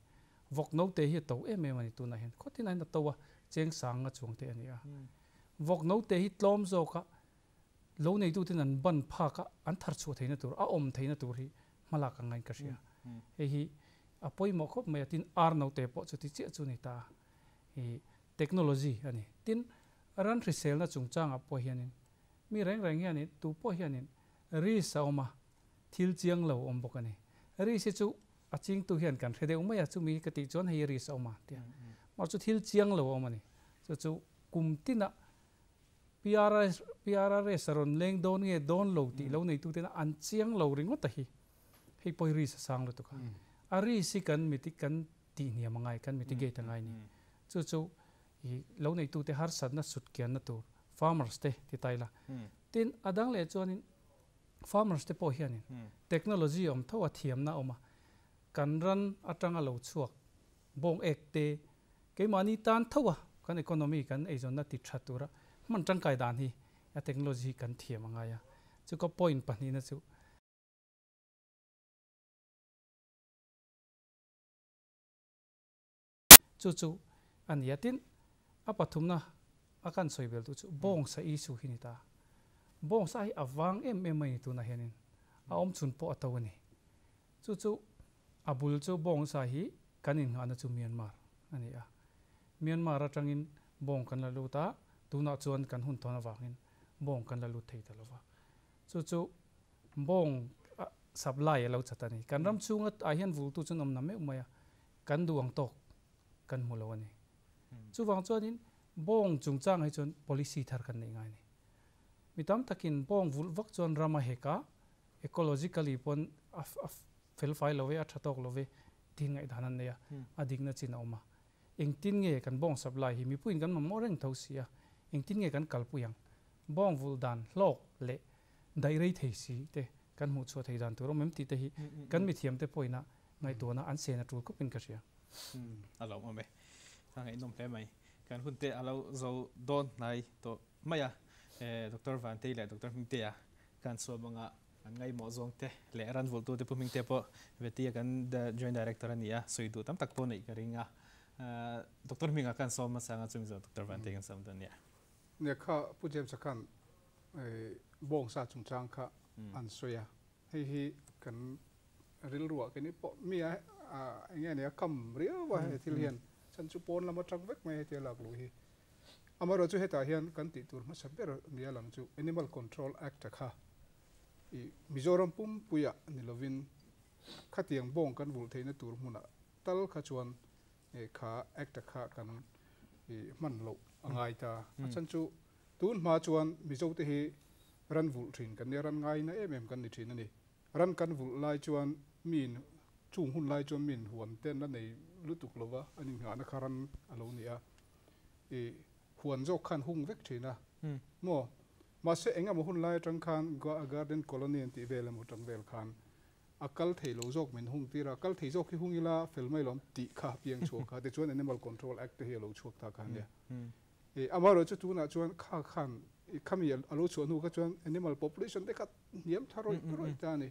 Vawk note hi a to em em a ni tunah hian khawtin a in a to a, cheng sang a chuang te a ni a. Vawk note hi tlawm zawk a, lo neituten an ban phak a, an thar chhuah theihna tur, a awm theihna tur hi hmalak ang ngaiin ka hria. Hei hi a pawimawh khawp mai a, tin ar note pawh chuti chiah chu a ni ta a, i technology a ni. Tin, ran hriselna chungchangah pawh hianin mi reng reng hianin tu pawh hianin risk a awm a, thil chiang lo awm bawk a ni. Risk hi chu A chingtu hian kan hre deuh mai a, chumi ka tih chuan hei risk a awm a tia. Mah chu thil chiang lo a awm a ni. Chu chu kum tinah PRS PRRS a rawn leng dawn nge dawn lo tih lo neitu tena an chiang lo ringawt a hi. Hei pawh hi risk a sang lutuk a. A risk hi kan miti kan tih hniam a ngai, kan mitigate a ngai ni. Chu chu i lo neitute harsatna sut kianna tur farmers te ti ta ila. Tin, a dang leh chuanin Farmers te pawh hianin technology awm tho a thiamna a awm a, kan ran atanga lo chhuak bawng ek te keimahni tan tho a kan economy kan eizawnna ti tha tura hman tangkai dan hi a technology hi kan thiam a ngai a, chu ka point pahnihna chu. Chu chu a ni a, tin a pathumna a kan sawi bel duh chu bawngsa issue hi ni ta. Bawngsa hi a vang em em mai ni tunah hianin a awm chhun pawh a to a ni. Chu chu A bul chu bawng sa hi kan innghahna chu Myanmar a ni a. Myanmar atangin bawng kan la lut a, tunah chuan kan hun tawn avangin bawng kan la lut thei ta lo va. Chu chu bawng supply a lo chat a ni. Kan ram chhunga ah hian vultu chu an awm na meuh mai a, kan duh ang tawk kan hmu lo a ni. Chuvang chuanin bawng chungchang hi chuan policy thar kan neih ngai a ni. Mi tam takin bawng vulh vak chuan ram a hek a, ecologically pawn a fel fai lo ve, a tha tawk lo ve tih ngaihdan an nei a, a dikna chin a awm a. Engtin nge kan bawng supply hi mipuiin kan mamawh reng tho si a, engtin nge kan kalpui ang? Bawng vulh dan hlawk leh daih rei thei si te kan hmuh chhuah thei dan tur awm em tih te hi kan mithiamte pawhin ngaihtuahna an sen a tul khawpin ka hria. A lo awm e. A ngaihnawm hle mai. Kan hun te a lo zo dawn hnai tawh mai a. Doctor Vantei leh Doctor Hmingtea kan sawm anga an ngaihmawh zawng te leh ran vulhtu te Pu Hmingtea pawh Vetia kan Joint Director a ni a, sawi duh tam tak pawh neih ka ring a. Doctor Hminga kan sawm hmasa anga chumi zawh Doctor Vantei kan sawm dawn nia. Nia kha Pu James-a khan bawngsa chungchang kha an sawi a, hei hi kan rilruah keni pawh mi a eng nge nia kam riau a he thil hian chhan chu pawn lam atang vek mai hetia lak luh hi. Amaherawhchu hetah hian kan tih tur hmasa ber nia lang chu Animal Control Act a kha i Mizoram pumpuiah ni lovin khatiang bawng kan vulh theihna tur hmunah tal kha chuan kha Act a kha kan i hman loh a ngai ta. A chhan chu tun hma chuan Mizote hi ran vulh thin kan nia, ran ngaina em em kan ni thin a ni. Ran kan vulh lai chuan miin chung hun lai chuan miin huan te an la nei lutuk lo va, an innghahna kha ran a lo ni a. I huan zawk khan hung vek thin a maw? Mahse eng emaw hun lai atang khan garden colony an tih vel emaw tang vel khan a kal thei lo zawk min hung tir a, kal thei zawk hi hung ila fel mai lawm tih kha piang chhuak kha tichuan Animal Control Act te hi a lo chhuak ta kha ania. I amaherawh chu tunah chuan kha khan i khami a lo chhuah hnu kha chuan animal population te kha hniam tha rawih rawih ta a ni.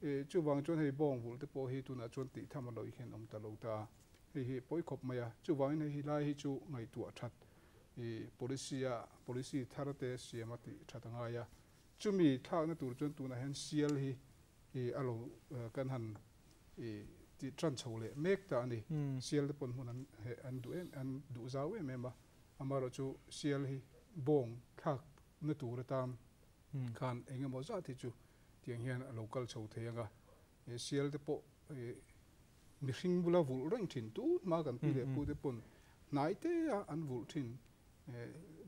I chuvang chuan hei bawng vulh te pawh hi tunah chuan tih tham a lo hian awm ta lo ta a, hei hi pawi khawp mai a. Chuvangin hei hi lai hi chu ngaihtuah that i policy a policy thar te siam a tih that a ngai a. Chumi thlakna tur chuan tunah hian sial hi i a lo kan han i tih tan chho leh mek ta a ni. Sial te pawn hmun an heh an duh em an duh zau em em a, amaherawh chu sial hi bawng thlak na tur atan khan eng emaw zat hi chu tiang hian a lo kal chho thei ang a. He sial te pawh i mihring bula vulh reng thin tu hma kan pi leh pu te pawn hnai te a an vulh thin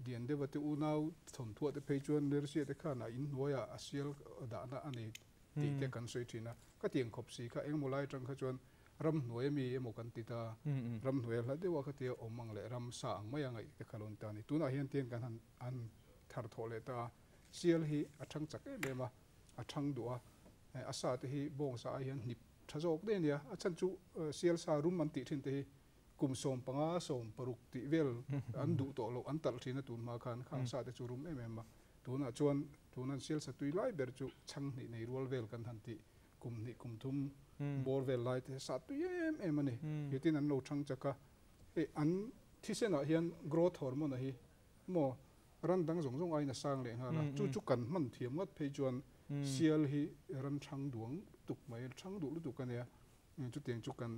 Lian deuha te unau thawnthuah te phei chuan Lersia te khan a inhnuaiah a sial dahna a nei tih te kan sawi thin a. Ka tiang khawp si kha engemaw lai atang kha chuan ramhnuai ami emaw kan ti ta, ramhnuai a hla deuh a khatia awm ang leh ram sa ang mai a ngaih te kha lo ni ta a ni. Tunah hian tiang kan han han thar thawh leh ta a, sial hi a thang chak em em a, a thang duh a, a sa te hi bawng sa ai hian hnip tha zawk daih a nia. A chhan chu sial sa rum an tih thin te hi kum 15, 16 tih vel an duh tawh loh an talh thin a tun hma khan khang sa te chu rum em em a. Tunah chuan tun an sial sa tui lai ber chu chhang hnih nei rual vel kan han tih kum hnih kum thum bawr vel lai te sa tui em em a ni. Hitin an lo thang chak a, hei an thisenah hian growth hormone a hi maw ran dang zawng zawng aiin a sang leh nghal a, chu chu kan hman thiam ngawt phei chuan sial hi ran thang duang lutuk mai, thang duh lutuk a nia. Chutiang chu kan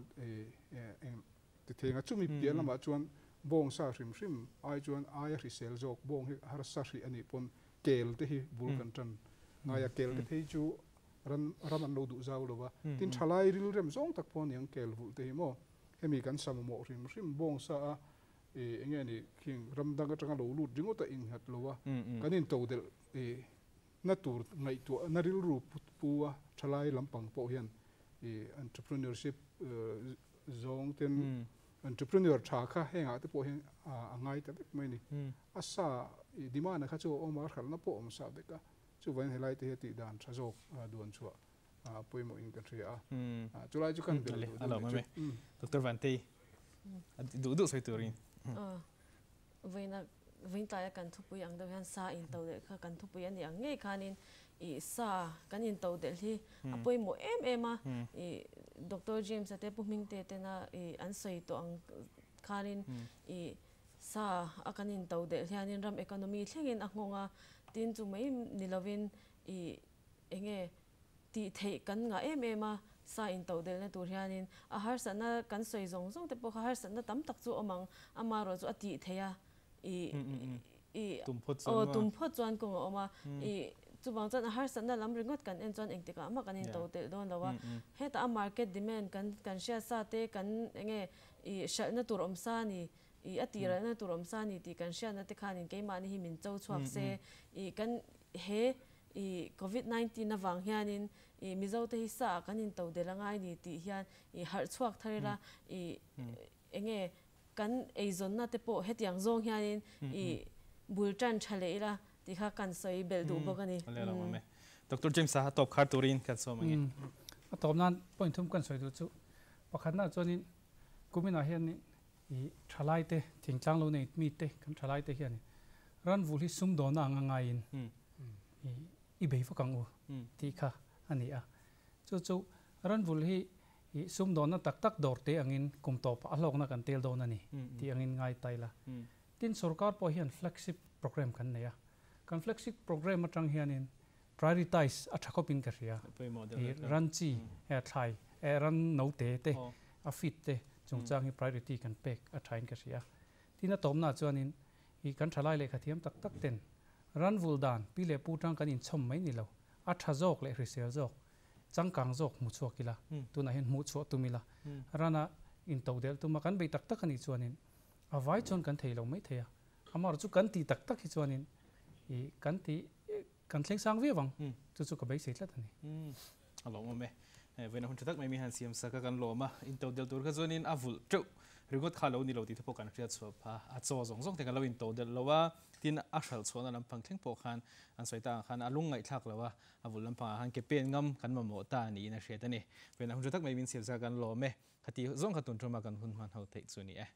eng ti thei ang a, chumi piah lamah chuan bawng sa hrim hrim ai chuan aia hrisel zawk bawng hi harsa hrih a nih pawn kel te hi bul kan tan ngai a, kel te phei chu ran ram an lo duh zau lo va, tin thalai rilrem zawng tak pawh a ni ang kel vulh te hi maw, hemi kan sa mamawh hrim hrim bawng sa a eng nge ni khing ram dang atanga lo lut ringawt a inghat lo a, kan intodelh na tur ngaihtuah na rilru pu a thalai lampang pawh hian i entrepreneurship zawng ten entrepreneur tha kha hengah te pawh hian a ngai ta vek mai a ni. A sa i demand a kha chu a awm a, a hralhna pawh a awm sa vek a, chuvangin helai te hi a tih dan tha zawk duan chhuah pawimawh in ka hria a, chulai chu kan belh duh dawn nih chu. Doctor Vantei duh duh sawi turin. Vawiina vawiin tlaia kan thupui ang deuh hian sa in to leh kha kan thupui a nih ang ngei khanin ih sa kan in to delh hi a pawimawh em em a, ih Doctor James-a te Pu Hmingte tena ih an sawi tawh ang khanin ih sa a kan in to delh hianin ram economy thlengin a nghawng a, tin chu mai ni lovin ih eng nge tih theih kan ngah em em a. Sa in to del na tur hianin a harsatna kan sawi zawng zawng te pawh kha harsatna tam tak chu awm ang, amaherawh chu a tih theih a i i aw tum phawt chuan kawng a awm a i chuvang chuan a harsatna lam ringawt kan en chuan engtikah mah kan in to telh dawn lo a. Hetah a market demand kan kan hriat sa te kan enge i hralhna tur awm sa a ni i a tih ralhna tur awm sa a ni tih kan hriatna te khanin keimahni hi min cho chhuak se i kan he I Covid 19 avang hianin i Mizo te hi sa ah kan in to del angai ni tih hian i harh chhuak thar ila i enge kan eizawnna te pawh hetiang zawng hianin i bul tan tha leh ila tih kha kan sawi belh duh bawk a ni. Doctor James a tawp khar turin kan sawm ange. A tawp nan point thum kan sawi duh chu pakhatna chuanin kuminah hianin i thalai te thingtlang lo nei mi te kan thalai te hianin ranvul hi sumdawnna anga ngaiin i bei vak ang u tih kha a ni a. Chu chu ranvul hi i sumdawnna tak tak dawr te angin kum tawpah a hlawkna kan tel dawn a ni tih angin ngai ta ila. Tin, sorkar pawh hian flagship program kan nei a. Kan flagship program atang hianin prioritize a tha khawpin ka hria. I ran chi, thlai, ran note te, a feed te chungchang hi priority kan pek a thain ka hria. Tin, a tawpnaah chuanin I kan thalai lehkha thiam tak tak ten ran vul dan pi leh pu tang kan inchhawm mai ni lo, a tha zawk leh hrisel zawk, changkang zawk hmu chhuak ila, tunah hian hmuh chhuah tum ila, rana into delh tuma kan bei tak tak a nih chuanin a vai chuan kan thei lo mai thei a, amaherawh chu kan tih tak tak hi chuanin i kan tih kan thleng sang viau ang, chu chu ka beisei tlat a ni. A lawmawm e. Vawiin a hun tha tak mai mi hian siam sak a kan lawm a, into delh tur kha chuanin a vulh teuh ringawt kha lo ni lo tih te pawh kan hriat chhuah pha. A chaw zawng zawng te kan lo into delh lo a, tin a hralh chhuahna lampang thleng pawh khan an sawi tak ang khan a lung ngaihthlak lo a, a vulh lampangah khan ke pen ngam kan mamawh ta niin a hriat a ni. Vawiin a hun tha tak mai min siam sak a kan lawm e. Khati zawng kha tun tuma kan hun hman ho theih chu a ni e.